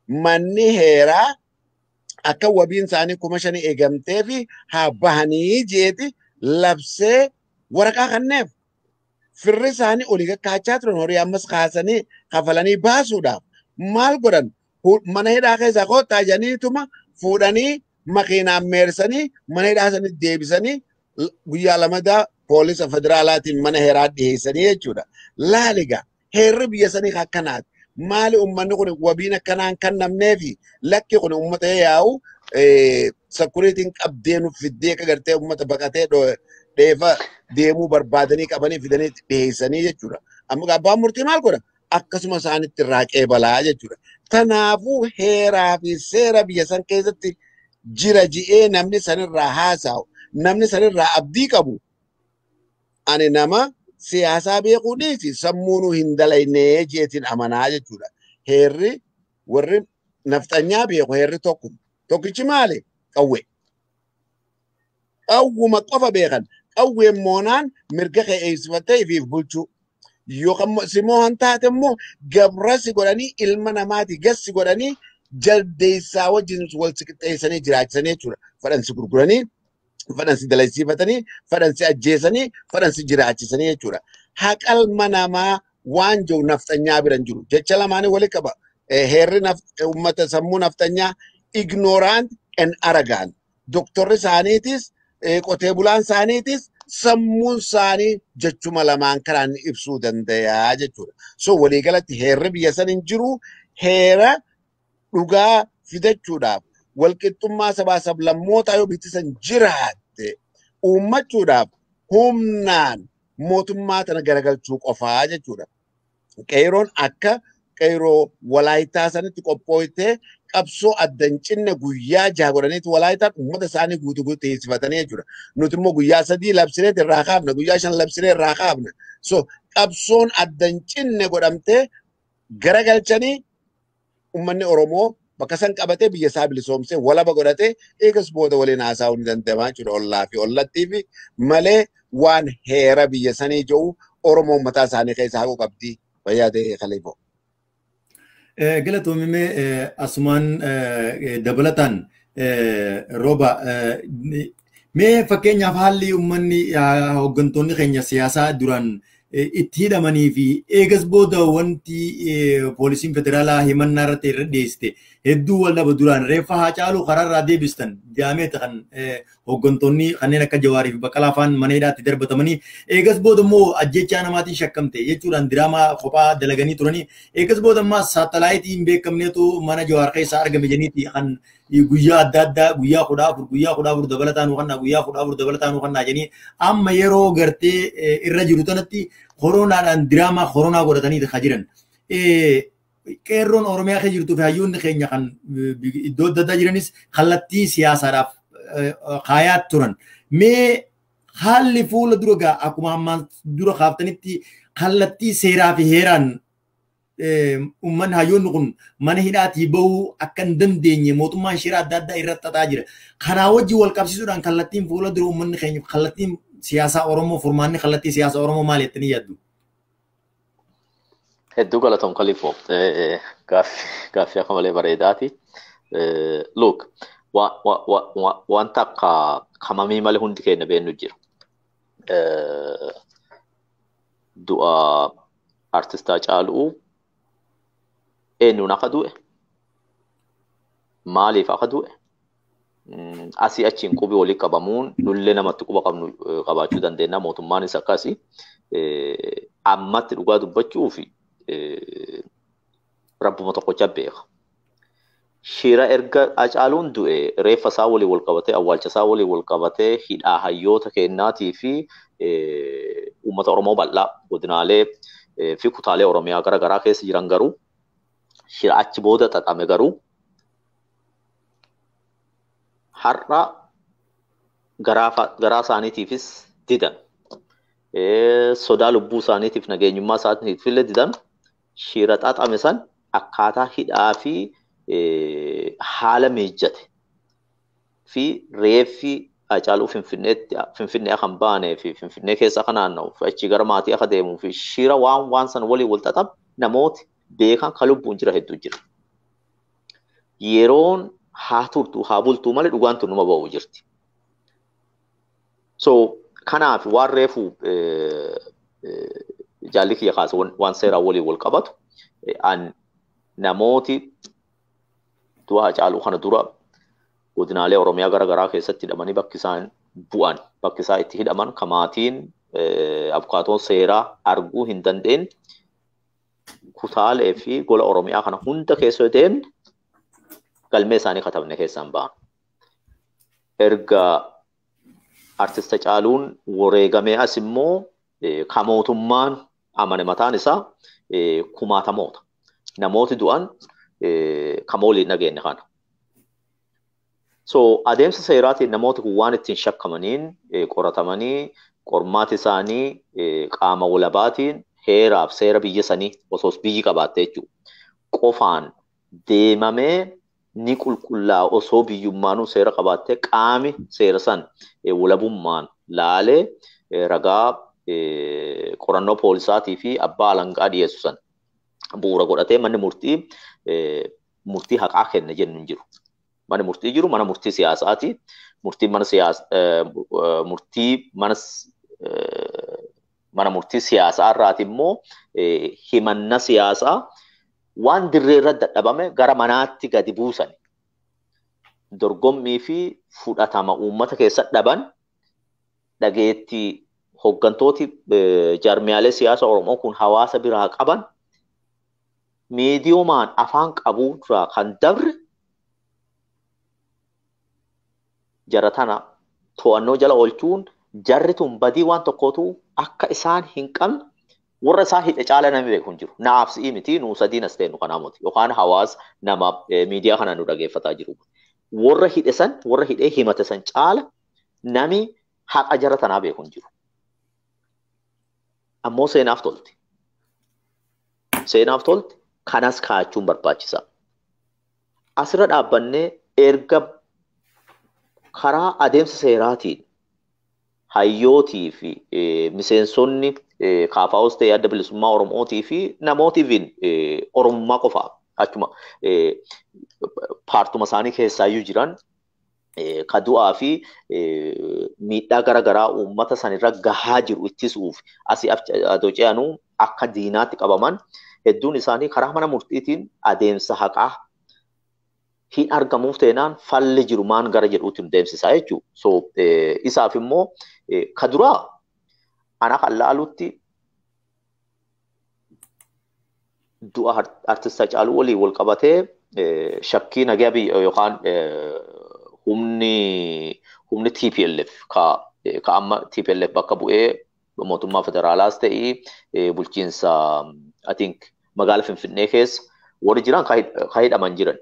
manni heeraa akka wabiin isaanii 5,000 eegamtee fi haa bahanii jeeti labsee waraqaa kanneef firri isaanii olii kakkaachaa turan horii ammas kaasanii kafalanii baasuudhaaf maal godhan mana hidhaa keessaa kottaa jedhaniituma fuudhanii makiinaan meersanii mana hidhaa sanii deebisanii guyyaa lamadaa poolisa federaalaatiin mana heeraa dhiyeessanii jechuudha. Laaligaa heerri biyya sanii akkanaati. Maali uummanni kun wabiin akkanaan kan namneefi lakki kun uummata yaa'u sakuriitiin qabdee nuuf fiddee akka gartee uummata baqatee dheefa deemuu barbaadanii qabanii fidanii dhiyeessanii jechuudha. Amma abbaan murtii maal godha? Akkasuma isaanitti irraa qeebalaa jechuudha. Kanaafuu heeraa fi seera biyya san keessatti jira ji'ee namni sanirraa haasa'u, namni sanirraa abdii qabu. Ani nama siyaasaa beekuu dhiisi sammuunuu hin dalaynee jeetiin amanaa jechuudha. Heerri warri nafxanyaa beeku heerri tokko. Tokkichi maali? Qawwee. Qawwuma qofa beekan. Qawween moonaan mirga kee eegsifattee ifiif bulchuu. Yookaan simoo han taate immoo gabrasi godhanii ilma namaati gassi godhanii jaldeessaa wajjin wal siqixxeessanii jiraachisanii jechuudha. Fadhansi gurguranii, fadhansi dalaysiifatanii, fadhansi ajjeesanii, fadhansi jiraachisanii jechuudha. Haqalma namaa waan jiru nafxanyaa bira hin jiru. Jecha lamaanii walitti qaba. Heerri uummata sammuu naftanyaa ignorant and arrogant. Doktorri isaaniitis qotee bulaan isaaniitis sammuun isaanii jechuma lamaan kanaan ibsuu danda'a jechuudha. So waliigalatti heerri biyya san hin jiru heera dhugaa fidachuudhaaf walqixxummaa sabaa sablammootaa yoo biyyi san jiraatte uummachuudhaaf humnaan mootummaa tana garagalchuu qofaa jechuudha. Qeeroon akka qeeroo walaayitaa sanitti qophooytee qabsoo adda hin cinne guyyaa 6 godhaniitu walaayitaan uummata isaanii guutuu guutuu teessifatanii jechuudha. Nuti immoo guyyaa 3 labsinee irraa kaafna, guyyaa 5 labsinee irraa kaafna. So qabsoon adda hin cinne godhamtee garagalchanii uummanni Oromoo bakka san qabatee biyya isaa bilisoomsee walaba godhatee eegas booda waliin haasa'uu ni danda'ama jechuudha ollaa fi ollattii fi malee waan heera biyya sanii jiru Oromoon mataa isaanii keessaa haquu qabdi fayyaa ta'e Khaliifoo. Galatoomimee asumaan dabalataan rooba mee fakkeenyaaf haalli uummanni hooggantoonni keenya siyaasaa duraan itti hidhamanii fi eegas booda wanti poolisiin federaalaa himannaa irratti irra dhiyeessite hedduu wal dhaba duraan reeffa Haacaaluu karaarraa deebistan jaameeta kan hooggantoonni kanneen akka Jawaarii fi Baqqalaa faan mana hidhaatti darbatamanii eegas booda immoo ajjechaa namaatiin shakkamte jechuudhaan diraamaa kophaa dalaganii turanii eegas booda immoo saatalaayitii hin beekamneetu mana Jawaar keessaa argame jeniiti kan guyyaa adda addaa guyyaa 14 guyyaa 14 dabalataan hukannaa guyyaa 14 dabalataan hukannaa jenii amma yeroo gartee irra jiru tanatti koronaadhaan diraamaa koronaa godhatanii kan jiran. Qeerroon Oromiyaa keessa jirtuu fi hayyoonni keenya kan iddoo adda addaa jiranis kallattii siyaasaadhaaf kaayaa turan. Mee haalli fuula dura gaa akkuma ammaan dura kaaftanitti kallattii seeraa fi heeraan uummanni hayyoonni kun mana hidhaatii bahuu akka hin dandeenye mootummaan shira adda addaa irratti xaxaa jira. Kanaa wajjin wal qabsiisuudhaan kallattiin fuula dura uummanni keenya kallattiin siyaasaa Oromoo furmaanni kallattii siyaasaa Oromoo maal jettanii yaaddu? Hedduu galatoom Khaliifoo. Gaaffii akka malee bareedaati. Look, wanta akka kamamii malee hundi keenya beennu jira. Du'a artistaa Haacaaluu eenyuun akka du'e? Maaliif akka du'e? Asii achiin qubi walii qabamuun nullee namatti quba qabnu qabaachuu dandeenya. Mootummaanis akkasi. Ammatti dhugaa dubbachuu fi rabbuma tokkocha beeka. Shira erga Haacaaluun du'e reeffa isaa waliin wal qabatee awwaalcha isaa waliin wal qabatee hidhaa hayyoota kennaatii fi uummata Oromoo bal'aa godinaalee fi kutaalee Oromiyaa gara garaa keessa jiran garuu shira achi booda xaxame garuu har'a garaa isaaniitiifis didan. Sodaa lubbuu isaaniitiif nageenyummaa isaaniitiif illee didan shira xaxame san akkaataa hidhaa fi haala miijjate fi reeffi Haacaaluu Finfinnee akka hin baanee fi Finfinnee keessa akka naanna'u fi achii gara maatii akka deemuu fi shira waan san waliin wal xaxame namooti beekan kan lubbuun jira hedduu jira. Yeroon haa turtu haa bultuu malee dhugaan tun numa ba'uu jirti. So kanaaf waan reefu jaalli kiyya kaase waan seeraan waliin wal qabatu an namooti du'a Haacaaluu kana dura godinaalee Oromiyaa gara garaa keessatti hidhamanii bakki isaan bu'an bakki isaan itti hidhaman kamaatiin abukaatoon seeraa arguu hin dandeenye kutaalee fi gola Oromiyaa kana hunda keessa yoo deemne galmee isaanii katabne keessaan ba'an. Erga artist Haacaaluun wareegamee as immoo kan mootummaan amane mataan isaa kumaatamoota. Namooti du'an kan waliin dhageenye kana. So adeemsa seeraatiin namooti kun waan ittiin shakkamaniin qoratamanii qormaati isaanii qaama walabaatiin heeraaf seera biyya sanii osoo biyyi qabaatte jechuudha. Qofaan deemamee ni qulqullaa'a osoo biyyummaanuu seera qabaatte qaami seera san walabummaan laalee ragaa qorannoo poolisaatii fi abbaa alangaa dhiyeessu san bu'uura godhatee manni murtii murtii haqaa kenna jennu hin jiru. Manni murtii jiru mana murtii siyaasaati. Murtii mana siyaasa murtii mana murtii siyaasaa irraati immoo himanna siyaasaa Waan dirree irra dadhabame gara manaatti gadi buusan. Dorgommii fi fudhatama uummata keessa dhaban dhageetti hooggantooti jaarmiyaalee siyaasa Oromoo kun hawaasa biraa qaban miidiyoomaan afaan qabuu duraa kan dabre jara tana to'annoo jala oolchuun jarri tun badii waan tokkootu akka isaan hin qabne warra isaa hidhe caala namni beeku hin jiru. Naaf si'ii miti nuu sadiin as ta'e nu kanaa miti yookaan hawaasa nama miidiyaa kana nu dhageeffataa jiru. Warra hidhe san warra hidhee himate san caala nami haqa jara tanaa beeku hin jiru. Ammoo seenaaf tolti. Seenaaf tolti kanas kaa'achuun barbaachisaa. Asirra dhaabbannee erga karaa adeemsa seeraatiin hayyootii fi miseensonni KFOs ta'e adda bilisummaa Oromootii fi namootiifiin Oromummaa qofaa achuma paartuma isaanii keessaayyuu jiran ka du'aa fi miidhaa garaagaraa uummata sanirra gahaa jiru ittisuuf asii adoo ce'anuu akka diinaatti qabaman hedduun isaanii karaa mana murtiitiin adeemsa haqaa hin argamuuf teenaan falli jiru maan gara jedhuutti nu deemsisaa jechuudha. So isaaf immoo ka duraa ana kan laalutti du'a artist Haacaaluu waliin wal qabatee shakkii nagaa biyya yookaan humni TPLF ka amma TPLF bakka bu'ee mootummaa federaalaas ta'ii bulchiinsa I think magaala Finfinnee keessa warri jiran ka hidhaman jiran.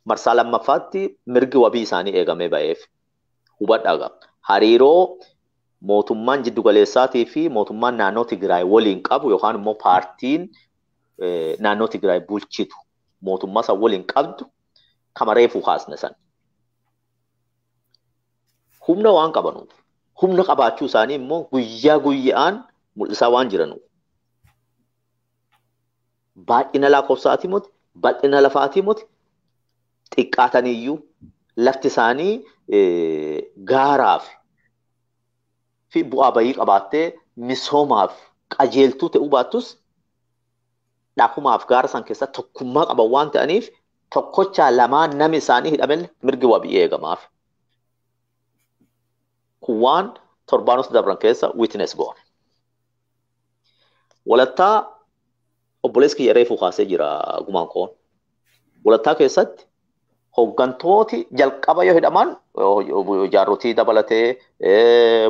Marsaa lammaffaatti mirgi wabii isaanii eegamee ba'eef hubadhaa. Hariiroo mootummaan jiddugaleessaatii fi mootummaan naannoo Tigraay waliin qabu yookaan immoo paartiin naannoo Tigraay bulchitu mootummaa san waliin qabdu kama reefuu kaasne san. Humna waan qabanuuf humna qabaachuu isaanii immoo guyyaa guyyaan mul'isaa waan jiranuuf. Baay'ina lakkoofsaatii miti bal'ina lafaatii miti xiqqaataniyyuu lafti isaanii gaaraaf fi bu'aa bayii qabaattee misoomaaf qajeeltuu ta'uu baattus dhakumaaf gaara san keessa tokkummaa qaban waan ta'aniif tokkochaa lamaan nami isaanii hidhamen mirgi wabii eegamaaf. Kun waan torbaanota dabran keessa witness goone. Walattaa obboleessi kiyya reefuu kaasee jira gumaan koon. Walattaa keessatti hooggantooti jalqaba yoo hidhaman jaarrotii dabalatee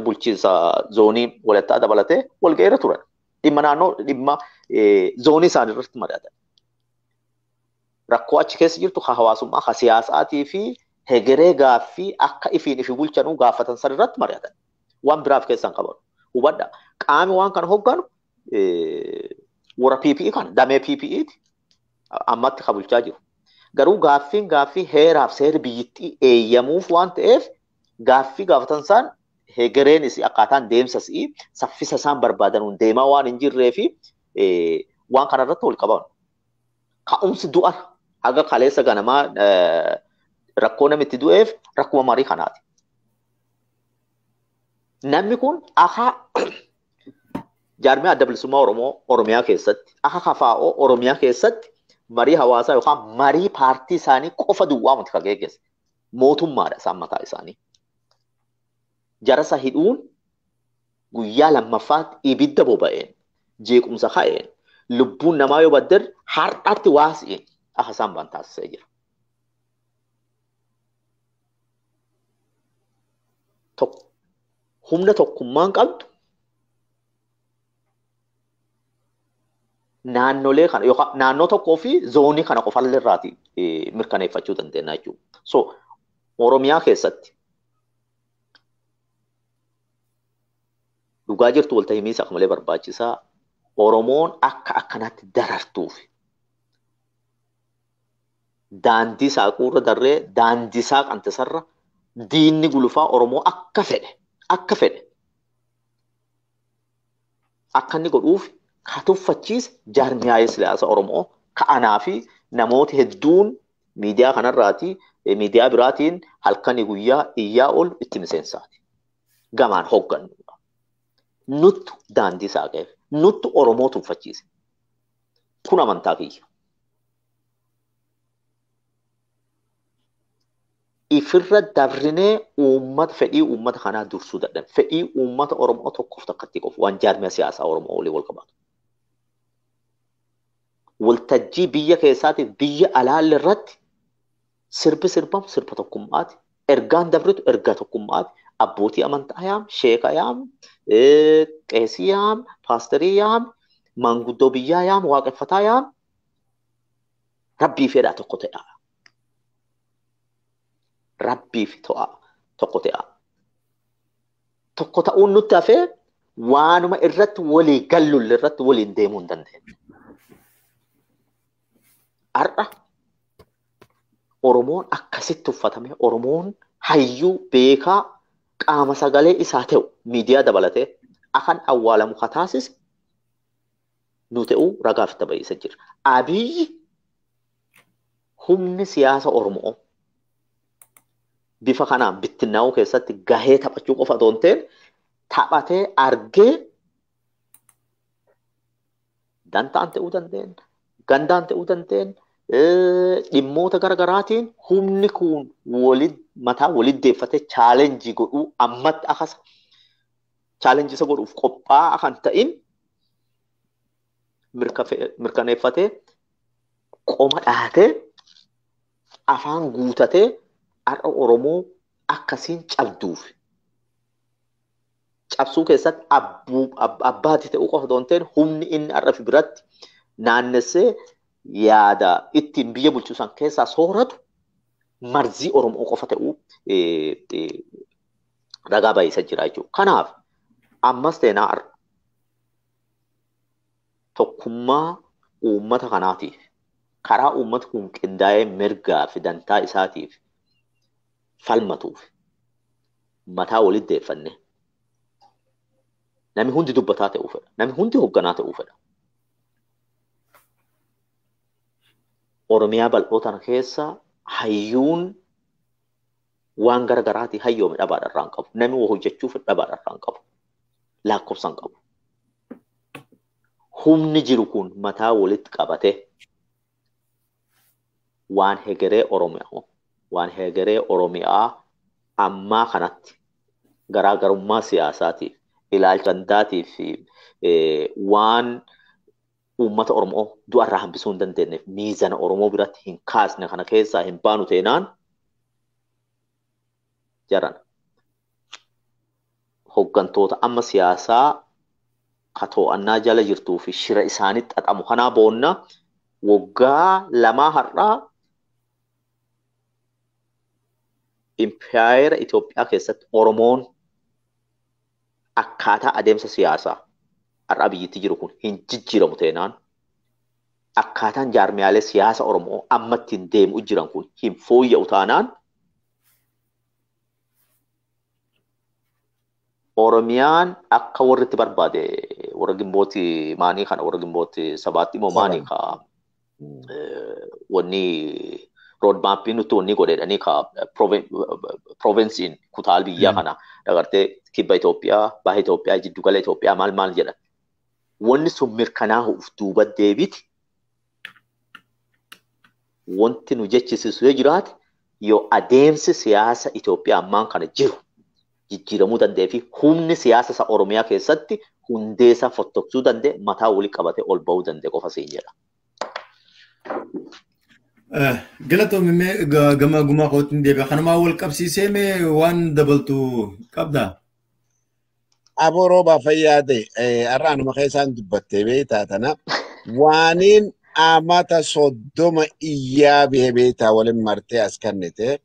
bulchiinsa zoonii walattaa dabalatee walga'iirra turan. Dhimma naannoo dhimma zoonii isaanii irratti mari'atan. Rakkoo achi keessa jirtu ka hawaasummaa, ka siyaasaatii fi hegeree gaaffii akka ifiin ifi bulchanuu gaafatan san irratti mari'atan. Waan biraaf keessan qaban. Hubadha. Qaami waan kana hoogganu warra PPE kana damee PPEti ammatti ka bulchaa jiru. Garuu gaaffiin gaaffii heeraaf seerri biyyittii eeyyamuuf waan ta'eef gaaffii gaafatan isaan hegereen isii akkaataan deemsa isii saffisa isaan barbaadanuun deemaa waan hin jirree fi waan kanarratti wal qaban. Ka'umsi du'a haga kaleessa ganamaa rakkoo namitti du'eef rakkuma marii kanaati. Namni kun akka jaarmiyaa adda bilisummaa Oromoo Oromiyaa keessatti akka KFO Oromiyaa keessatti marii hawaasaa yookaan marii paartii isaanii qofa duwwaa miti kan geggeesse. Mootummaadha isaan mataa isaanii. Jarasa hidhuun guyyaa lammaffaatti ibidda boba'een jeequmsa ka'een lubbuun namaa yoo badder har'aatti waasi'een akka isaan baan taasisee jira. Humna tokkummaan qabdu naannolee kana yookaan naannoo tokkoo fi zoonii kana qofallee irraati mirkaneeffachuu dandeenya jechuudha. So Oromiyaa keessatti dhugaa jirtu walta himiisa akka malee barbaachisaa Oromoon akka akkanaatti darartuuf daandii saaquurra darree daandii saaqantisarra diinni gulufaa Oromoo akka fedhe akka fedhe akka inni godhuuf ka tuffachiise jaarmiyaa'ee siyaasa Oromoo ka'anaa fi namooti hedduun miidiyaa kanarraati miidiyaa biraatiin halkanii guyyaa iyyaa ol itti miseensaati. Gamaan hooggannu. Nuttu daandii saaqeef nuttu Oromoo tuffachiise. Kun amantaa kiyya. Ifirra dabrinee uummata fedhii uummata kanaa dursuu dadhabe. Fedhii uummata Oromoo tokkoof takkatti qofu waan jaarmiyaa siyaasaa Oromoo walii wal qabatu. Waltajjii biyya keessaatiif biyya alaalli irratti sirbi sirbamu sirba tokkummaati. Ergaan dabritu ergaa tokkummaati. Abbootii amantaa yaam, sheeka yaam, qeesii yaam, paasterii yaam, maanguddoo biyyaa yaam, waaqeffataa yaam. Rabbii fedhaa tokko ta'aa. Rabbiif to'a tokko ta'a. Tokko ta'uun nutti hafee waanuma irratti walii gallulle irratti waliin deemuu hin dandeenye. Har'a Oromoon akkasitti uffatame Oromoon hayyuu beekaa qaama sagalee isaa ta'u miidiyaa dabalatee akan awwaalamu ka taasise nu ta'uu ragaaf itti baay'isa jira. Abiyyi humni siyaasa Oromoo bifa kanaan bittinnaa'uu keessatti gahee taphachuu qofa otoo hin ta'in taphatee argee dantaan ta'uu dandeenye, gandaan ta'uu dandeenye, dhimmoota garaagaraatiin humni kun mataa walitti deeffatee chaalenjii godhuu ammatti akkas chaalenjii isa godhuuf qophaa'aa kan ta'in mirkaneeffatee qoma dhahatee afaan guutatee har'a Oromoo akkasiin cabduuf cabsuu keessatti abbaati ta'uu qofa otoo hin ta'in humni inni har'a fi biratti naannessee yaada ittiin biyya bulchu san keessaa sooratu marzii Oromoo qofa ta'uu ragaa baay'isa jira jechuudha. Kanaaf ammas teenaa har'a tokkummaa uummata kanaatiif karaa uummata kun qindaa'ee mirgaa fi dantaa isaatiif falmatuuf mataa walitti deeffanne namni hundi dubbataa ta'uu fedha. Namni hundi hoogganaa ta'uu fedha. Oromiyaa bal'oo tana keessa hayyuun waan garaagaraatii hayyoome dhabaadha irraa hin qabu. Namni waa hojjechuuf dhabaadha irraa hin qabu. Lakkoofsa hin qabu. Humni jiru kun mataa walitti qabatee waan hegeree Oromiyaa waan hegeree Oromiyaa ammaa kanatti garaagarummaa siyaasaatiif ilaalcha gandaatiif waan uummata Oromoo du'arraa hambisuu hin dandeenyeef miizana Oromoo biratti hin kaasne kana keessaa hin baanu teenaan jaran hooggantoota amma siyaasaa ka to'annaa jala jirtuu fi shira isaanii xaxamu kanaa boonna waggaa lamaa har'aa impaayera Itoophiyaa keessatti Oromoon akkaataa adeemsa siyaasaa har'a biyyatti jiru kun hin jijjiiramu teenaan akkaataan jaarmiyaalee siyaasa Oromoo amma ittiin deemu jiran kun hin fooyya'u taanaan Oromiyaan akka warri itti barbaade warra gimbooti maanii kana warra gimbooti sabaatti immoo maanii ka wanni roadmappii nutti wanni godheedhanii ka provinsiin kutaal biyyaa kana dagartee kibba Itoophiyaa, baha Itoophiyaa, jiddugala Itoophiyaa maal maal jedhan. Wanni sun mirkanaa'uuf duuba deebiti. Wanti nu jechisiisu yoo jiraate yoo adeemsi siyaasa Itoophiyaa ammaan kana jiru jijjiiramuu danda'ee fi humni siyaasa isa Oromiyaa keessatti hundeesaa fottoqsuu danda'e mataa walii qabatee ol ba'uu danda'e qofa siin jedha. Galatoomii mee gama gumaa kootiin deebi'a. Kanumaa wal qabsiisee mee waan dabaltu qabdaa? Aboo roobaa fayyaa ta'e har'aanuma keessaan dubbattee beektaa tana waaniin amata 30 iyyaa bihee beektaa waliin martee as kennite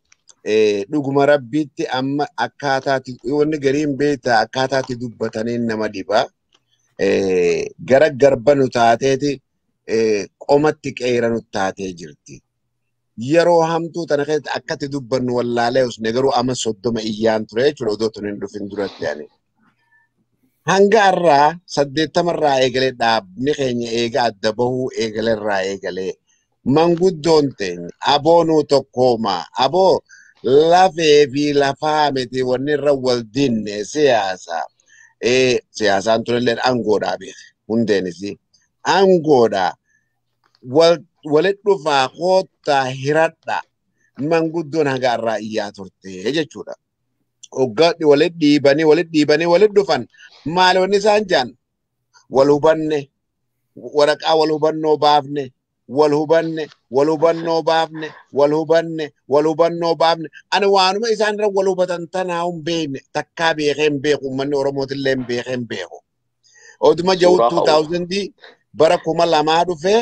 dhuguma rabbiitti amma akkaataatti wanni gariin beektaa akkaataatti dubbataniin nama dhiba gara garba nu taateeti qomatti qeera nu taatee jirti. Yeroo hamtuu tana keessatti akkatti dubbannu wallaalee usne garuu amma 30 iyyaan ture jechuudha odoo tun hin dhufin duratti ani. Hanga har'aa 80 irraa eegalee dhaabni keenya eega adda bahuu eegalee irraa eegalee manguddoon teenya aboonuu tokkooma aboo lafee fi lafaa miti wanni irra wal dinne siyaasa. Siyaasaan tunillee aangoodhaa beek hundeenis aangoodhaa. Walitti dhufaa koottaa hiradha manguddoon haga irraa iyyaa turte jechuudha. Hoggaa walitti dhiibanii walitti dhiibanii walitti dhufan maali wanni isaan jaan wal hubanne waraqaa wal hubannoo baafne wal hubanne wal hubannoo baafne wal hubanne wal hubannoo baafne ani waanuma isaan irra wal hubatan tanaa hin beekne takkaa beekee hin beeku uummanni Oromootillee hin beekee hin beeku. Oduma jahu 2000 bara 2000 dhufee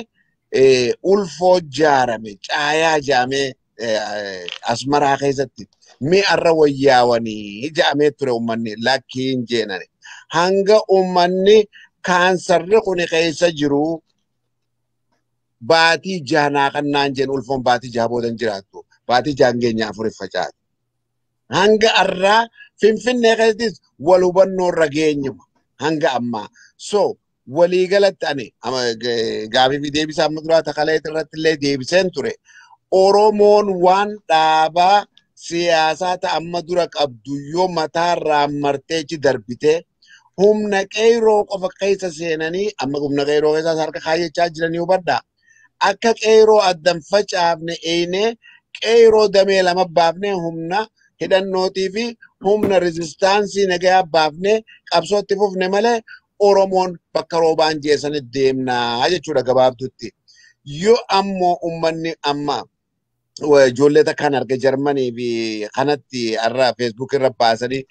ulfoo jaarame caayaa jaamee Asmaraa keessatti mi'arra wayyaawanii jaamee ture uummanni lakkiin jeenani. Hanga uummanni kaansarri kun keessa jiru baatii jaanaa kannaan jeen ulfoon baatii jaha boodan jiraattu baatii jahan keenya afuriif facaati. Hanga arraa Finfinnee keessattis wal hubannoo irra geenyuma hanga ammaa. So waliigalatti ani gaafii fi deebisaa amma duraa takalee irratti illee deebiseen ture. Oromoon waan dhaabaa siyaasaa ta'a amma dura qabdu yoo mataarraa marteechi darbitee humna qeeroo qofa keessa seenanii amma humna qeeroo keessaas harka kaayyachaa jiranii hubadhaa. Akka qeeroo addan facaafne eenee qeeroo damee lama baafne humna hidhannootii fi humna riizistaansii nagayaa baafne qabsootti fufne malee Oromoon bakka roobaan jeessanitti deemnaa jechuudha gabaabdutti. Yoo ammoo uummanni amma ijoollee takkaan arge Jarmanii fi kanatti har'a Facebook irra baasanii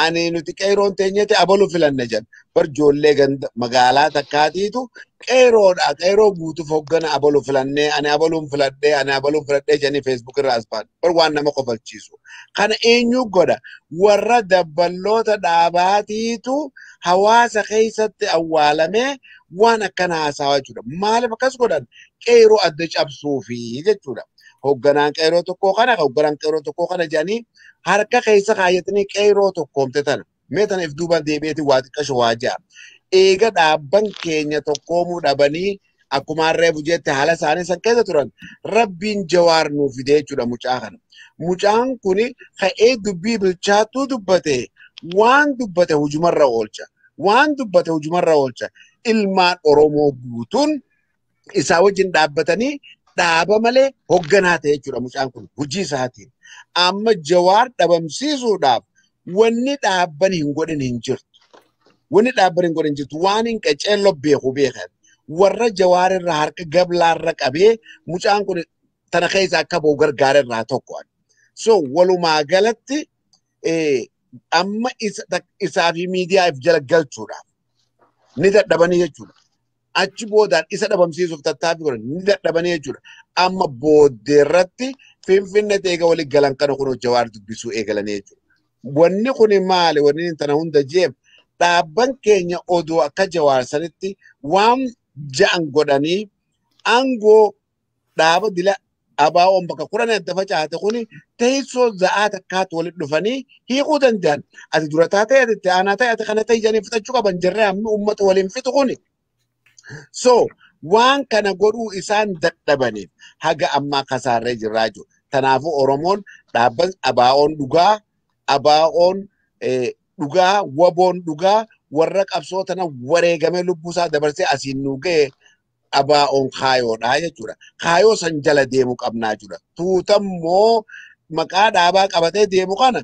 ani nuti qeeroon teenyeeti abaluu filanne jedhan. Bar ijoollee ganda magaalaa takkaatiitu qeeroodha qeeroo guutuuf hoggana abaluu filannee ani abaluun filadhee ani abaluun filadhee jedhanii Facebook irra as ba'an. Bar waan nama kofalchiisu. Kana eenyu godha? Warra dabballoota dhaabaatiitu hawaasa keessatti awwaalamee waan akkana haasawaa jechuudha. Maaliif akkas godhan? Qeeroo adda cabsuufi jechuudha. Hogganaan qeeroo tokkoo kana hogganaan qeeroo tokkoo kana jedhanii harka keessa kaayyatanii qeeroo tokkoomte tana. Mee tana if duuba deebi'eeti waa xiqqasho waa ja'a. Eega dhaabban keenya tokkoomuu dhabanii akkuma harree bujeetti haala isaanii san keessa turan rabbiin Jawaar nuuf fidee jechuudha mucaa kana. Mucaan kuni ka'ee dubbii bilchaattuu dubbate waan dubbate hujumarra oolcha. Waan dubbate hujumarra oolcha. Ilmaan Oromoo guutuun isaa wajjin dhaabbatanii dhaaba malee hogganaa ta'e jechuudha mucaan kun hojii isaatiin. Amma Jawaar dhabamsiisuudhaaf wanni dhaabban hin godhin hin jirtu. Wanni dhaabban hin godhin hin jirtu. Waan hin qaceelloo beeku beekan. Warra Jawaar irraa harka gablaarra qabee mucaan kun tana keessa akka ba'u gargaara irraa tokko. So walumaa galatti amma isaa fi miidiyaa if jala galchuudhaaf ni dadhabanii jechuudha. Achi boodaan isa dhabamsiisuuf tattaaffii godhan ni dadhabanii jechuudha. Amma booddeerratti Finfinnee eega walii galan kana kun Jawaar dubbisuu eegalanii jechuudha. Wanni kun maali? Wanni tana hunda jeef dhaabban keenya odoo akka Jawaar sanitti waan ja'an godhanii aangoo dhaaba dila ABO'n bakka kudhan adda facaate kuni teessoo za'aa takkaatti walitti dhufanii hiikuu danda'an. Ati dura taatee ati itti aanaa ta'e ati kana ta'e jedhanii fixachuu qaban jirree hammi uummata waliin fixu kuni. So waan kana godhuu isaan dadhabaniif haga ammaa kasaarree jirraa jiru. Kanaafuu Oromoon dhaabban ABO'n dhugaa ABO'n dhugaa WBO'n dhugaa warra qabsoo tana wareegamee lubbuusaa dabarsee asiin nu ga'e ABO'n kaayoodha jechuudha. Kaayoo san jala deemuu qabnaa jechuudha. Tuutammoo maqaa dhaabaa qabatee deemu kana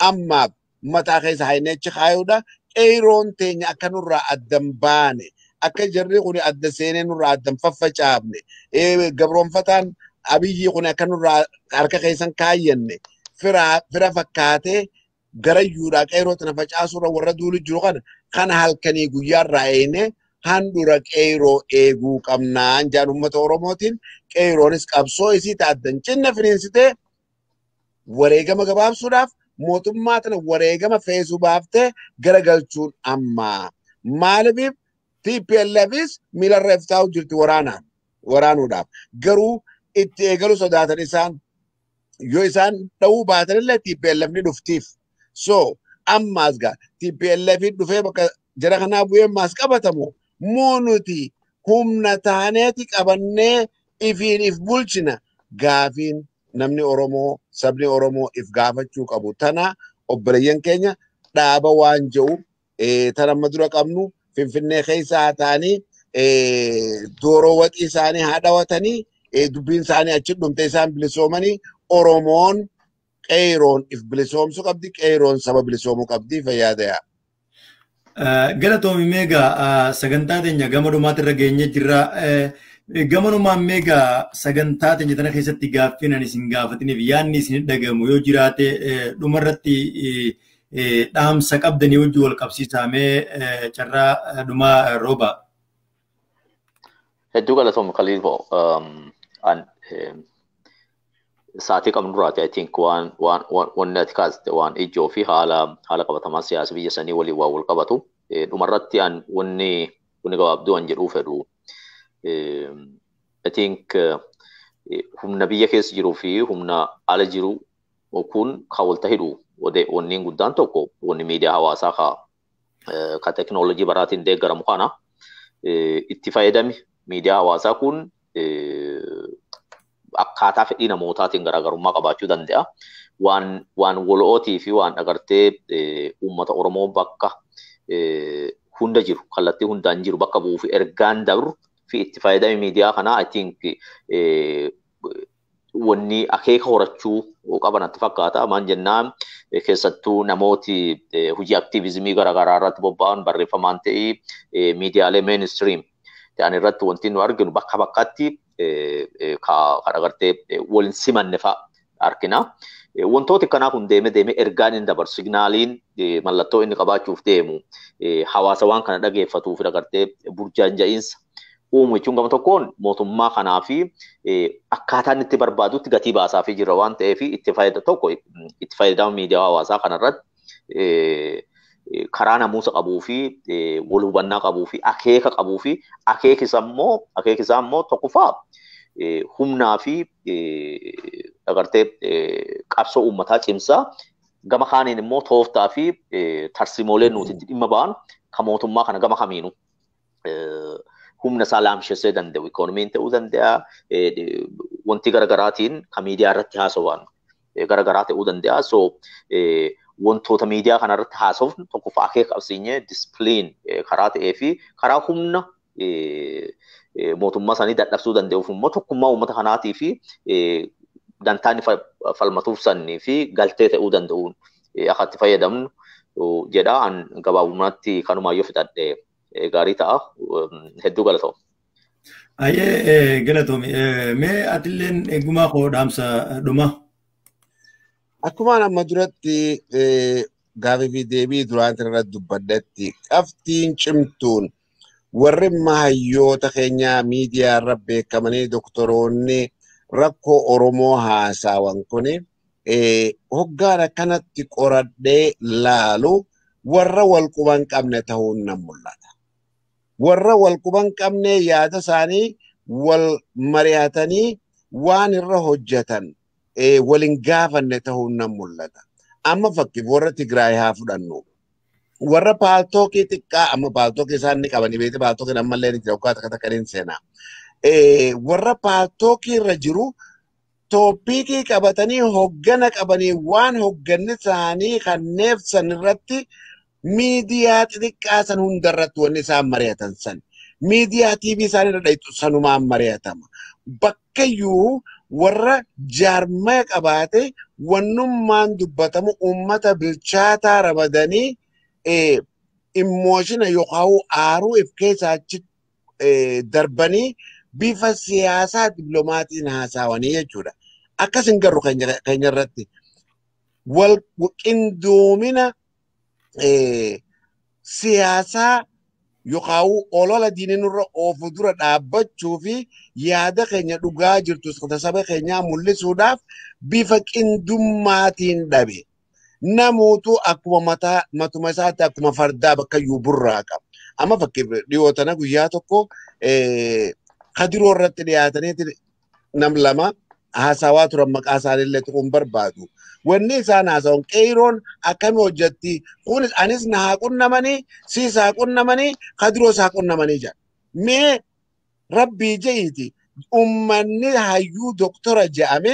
ammaaf mataa keessa haayineechi kaayoodha. Qeeroon teenya akka nurraa addan baane akka jarri kun adda seenee nurraa addan faffacaafne gabroonfataan Abiyyi kun akka nurraa harka keessan kaayyanne fira fakkaatee garayyuudhaa qeeroo tana facaasuurra warra duulu jiru kana halkanii guyyaarraa eenee handura qeeroo eeguu qabnaan jaan uummata Oromootiin qeeroonis qabsoo isii addan cinna firiinsitee wareegama gabaabsuudhaaf mootummaa tana wareegama feesuu baaftee garagalchuun ammaa. Maaliif TPLFis miilarra iftaa'u jirti waraanuudhaaf. Garuu itti eegalu sodaatan isaan yoo isaan dha'uu baatanillee TPLF ni dhuftiif. So ammaas gaa TPLF dhufee bakka jara kanaa bu'ee maas qabatamu moo nuti humna taaneeti qabannee ifiin if bulchina gaafiin namni Oromoo sabni Oromoo if gaafachuu qabu. Tana obboleeyyan keenya dhaaba waan jedhu tana amma dura qabnu Finfinnee keessa haa ta'anii Dooroo waxii isaanii haa dhawatanii, dubbiin isaanii achi dhumte, isaan bilisoomanii. Oromoon qeeroon if bilisoomsuu qabdi, qeeroon saba bilisoomuu qabdi, fayyaa ta'aa. Galatoomi. Meegaa sagantaa teenya gama dhumaatti irra geenyee jirra. Gamanumaan meegaa sagantaa teenya tana keessatti gaaffiin ani isin gaafatiniif yaadni isin dhagamu yoo jiraate, dhumarratti dhaamsa qabdanii wajjin wal qabsiisamee carraa dhumaa rooba. Hedduu galatoomi, Kaliifoo. Sa'aatii qabnu duraati, I think waan waan wanni ati kaaste waan ijoo fi haala qabatamaa siyaasa biyya sanii waliin waan wal qabatu. Dhumarratti an wanni gabaabduu an jedhuu fedhu. I think humna biyya keessa jiruu fi humna ala jiru kun kan walta hidhu wanni guddaan tokko wanni miidiyaa hawaasaa ka teknoolojii baraatiin deeggaramu kana. Itti fayyadami miidiyaa hawaasaa kun akkaataa fedhii namootaatiin garaagarummaa qabaachuu danda'a. Waan walootii fi waan agartee uummata Oromoo bakka hunda jiru, kallattii hundaan jiru bakka bu'uu fi ergaan dabru fi itti fayyadami miidiyaa kanaa, I think, wanni akeeka horachuu qaban natti fakkaata. Maan jennaan, keessattuu namooti hojii aktiivizimii garaagaraa irratti bobba'an, barreeffamaan ta'ii miidiyaalee mainstream ta'an irratti, wanti nu arginu bakka bakkatti kan agartee waliin simanne fa'a argina. Wantooti kanaa kun deeme deeme ergaan inni dabarsu, signaaliin mallattoo inni qabaachuuf deemu, hawaasa waan kana dhageeffatuuf agartee burjaanja'iinsa uumu jechuun, gama tokkoon mootummaa kanaa fi akkaataa inni itti barbaadutti gatii baasaa fi jira waan ta'eef, itti fayyada tokko itti fayyadama miidiyaa hawaasaa kanarratti karaa namuusa qabuu fi wal hubannaa qabuu fi akeeka qabuu fi akeekisa immoo tokkoffaa humnaa fi agartee qabsoo uummataa cimsaa, gama kaaniin immoo tooftaa fi tarsimoolee nuti itti dhimma ba'an kan mootummaa kana gama kamiinuu humna isaa laamshessee danda'u, ikoonomiin ta'uu danda'a, wanti garaagaraatiin kan miidiyaa irratti haasawan garaagaraa ta'uu danda'a. So wantoota miidiyaa kanarratti haasofnu tokkoffaa akeeka qabsiinyee discipline karaa ta'ee fi karaa humna mootummaa isaanii dadhabsuu danda'uuf immoo tokkummaa uummata kanaatii fi dantaa inni falmatuuf sannii fi galtee ta'uu danda'uun akka itti fayyadamnu jedha. An gabaabumatti kanumaayyoo fixadhe gaarii ta'a. Hedduu galatoom. Ayyee, galatoomi. Mee atilleen eegumaa koo dhaamsa dhuma. Akkumaan amma duratti gaafii fi deebii duraan irratti dubbadhetti, qabxiin cimtuun warri mahayyoota keenyaa miidiyaa irra beekamanii doktoroonni rakkoo Oromoo haasaawan kuni, hoggaan akkanatti qoradhee laalu, warra wal quban qabne ta'uun nan mul'ata. Warra wal quban qabne, yaada isaanii wal mari'atanii waan irra hojjetan waliin gaafanne ta'uun nan mul'ata. Amma fakkiif warra Tigraay haa fudhannu. Warra Paltalkii xiqqaa, amma Paltalkii isaan ni qabanii beekte, Paltalkiin ammallee ni jira, waggaa takka takka ni seenaa. Warra Paltalkii irra jiru topicii qabatanii hoggana qabanii, waan hogganni isaanii kanneef san irratti miidiyaa xixiqqaa san hundarratti wanni isaan mari'atan san. Miidiyaa TV isaan irra dhayitu sanumaan mari'atama. Bakkayyuu warra jaarmaya qabaate wannummaan dubbatamu uummata bilchaataa ramadanii emotion yookaan aaruu if keessaa achi darbanii bifa siyaasaa dippiloomatiin haasawanii jechuudha. Akkas hin garru keenya irratti. Wal qindoomina siyaasaa yookaan olola diinii nurra oofu dura dhaabbachuu fi yaada keenya dhugaa jirtu saba keenyaa mul'isuudhaaf bifa qindummaatiin dhabe. Namoota akkuma mataa matuma isaatti akkuma fardaa bakka iyyuu burraa qaba. Amma fakkiif dhiyoo tana guyyaa tokko kadiroo irratti dhiyaatanii nam lama haasawaa turan, maqaa isaaniillee tuquun barbaadu. Wanni isaan haasawan, qeeroon akkami hojjetti, kunis anis na haa qunnamanii, siis haa qunnamanii, kadiroo haa qunnamanii jedha. Mee rabbii je'iiti, ummanni hayyuu doktora jedhame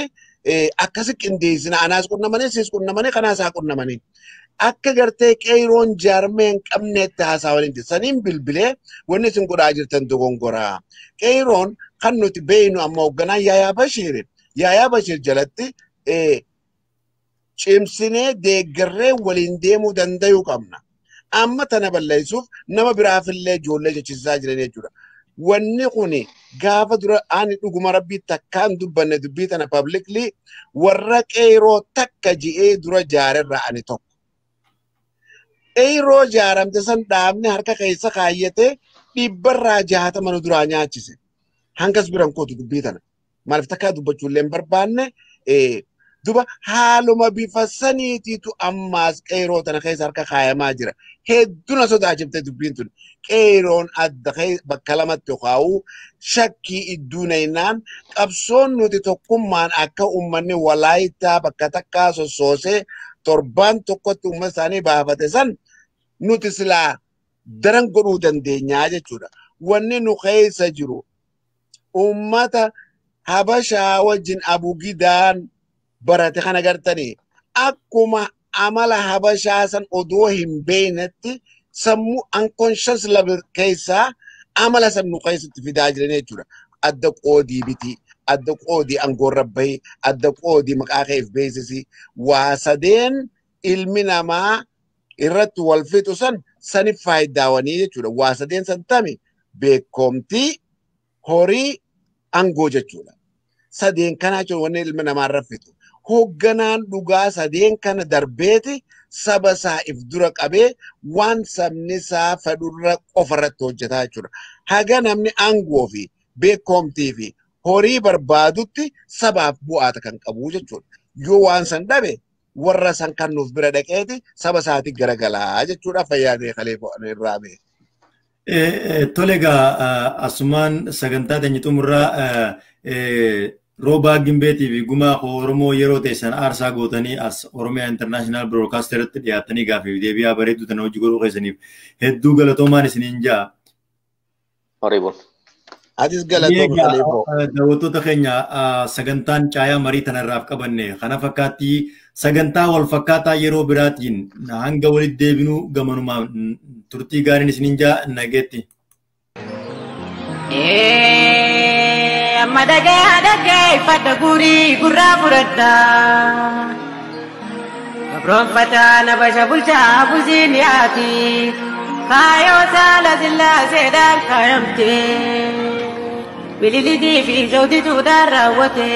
akkasi qindeessina, anaas qunnamanii, siis qunnamanii, kanaas haa qunnamanii. Akka gartee qeeroon jaarmee hin qabneetti haasaa waliin jiru. Saniin bilbilee wanni isin godhaa jirtan dogongoraa. Qeeroon kan nuti beeynu amma hoogganaan Yaayaa Bashiir. Yaayaa Bashiir jalatti cimsinee deeggarree waliin deemuu danda'uu qabna. Amma tana balleessuuf nama biraafillee ijoollee jechisiisaa jiran jechuudha. Wanni kuni gaafa dura ani dhuguma rabbii takkaan dubbanne dubbii tana publicly warra qeeroo takka ji'ee dura jaarerraa ani tokko. Qeeroo jaaramte san dhaabne harka keessa kaayyatee 60% nu duraa nyaachise. Hangas biran kootu dubbii tana. Maaliif takkaa dubbachuullee hin barbaanne duba haaluma bifa saniitiitu ammaas qeeroo tana keessa harka kaayamaa jira. Hedduu na sodaachifte dubbiin tun. Qeeroon adda bakka lamatti kaa'u shakkii idduu naynaan qabsoon nuti tokkummaan akka uummanni walaayitaa bakka takkaa sossoosee torbaan tokkotti uummata isaanii baafate san nuti silaa daran godhuu dandeenyaa jechuudha. Wanni nu keessa jiru uummata Habashaa wajjin abugidaan barate kana gartanii akkuma amala Habashaa san odoo hin beeknetti sammuu unconscious level keessaa amala san nu keessatti fidaa jiran jechuudha. Adda qoodii biti, adda qoodii aangoorra bahi, adda qoodii maqaa keef beeksisi. Waa sadeen ilmi namaa irratti wal fixu san sani faayidaawanii jechuudha. Waa sadeen san tami beekomtii, horii, aangoo jechuudha. Sadeen kanaa jechuun wanni ilmi namaa irra fixu. Hoogganaan dhugaa sadeen kana darbeeti saba isaa if dura qabee waan sabni isaa fedhurra qofa irratti hojjetaa jechuudha. Haga namni aangoo fi beekomtii fi horii barbaadutti sabaaf bu'aata kan qabu jechuudha. Yoo waan san dhabe warra san kan nuuf bira dhaqeeti saba isaatti garagalaa jechuudha. Fayyaa ta'e kalee irraa ba'e. Tole egaa asumaan sagantaa teenya xumurraa Roobaa Gimbeetii fi Gumaa Oromoo yeroo teessan aarsaa gootanii as Oromiyaa International Broadcaster irratti dhiyaatanii gaafii deebi'aa bareedduu tana hojii godhuu keessaniif hedduu galatoomaan isiniin ja'a. Hariiboon. Atis galatoom Khaliifoo. Daawwattoota keenya sagantaan caayaa marii tanarraaf qabanne kana fakkaatti sagantaa wal fakkaataa yeroo biraatiin hanga walitti deebinuu gamanumaan turtii gaariin isiniin ja'a nageetti. Amma dhagaa dhaggeeffadha guurii gurraa fudhadha. Gabroonfataa na basha bulchaa bulchiin yaati. Kaayoo saala sillaaseedhaan kaayamte. Bililitii fi zawdituudhaan raawwate.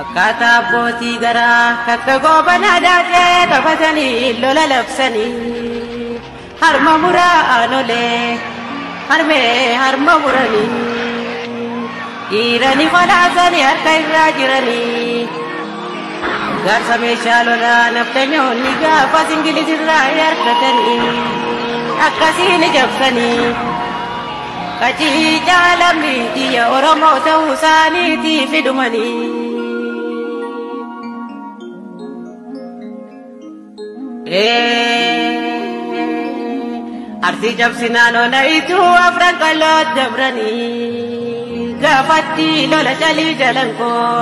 Akkaataa abbootii garaa kakka goobanaa daakee qabatanii lola labsanii. Harma muraa aanolee harmee harma muranii. Dhiirani qolaasanii harka irraa jiranii. Gaarsa meeshaa lolaa naftanyoonni gaafas Ingilizirraa harkatanii. Akkasiin jabsanii. Qaciicaa lammii biyya Oromoo ta'uu isaaniitii fidumanii. Arsii cabsinaan onayituu afran qal'oo dabranii. Gaafatti lola calii jalan koo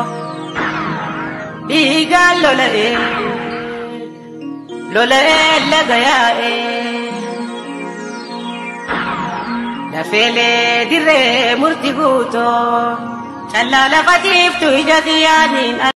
dhiigaan lola'ee lola'ee laga yaa'ee lafeelee dirree murti guutoo callaa lafa tiiftu ija xiyyaaniin.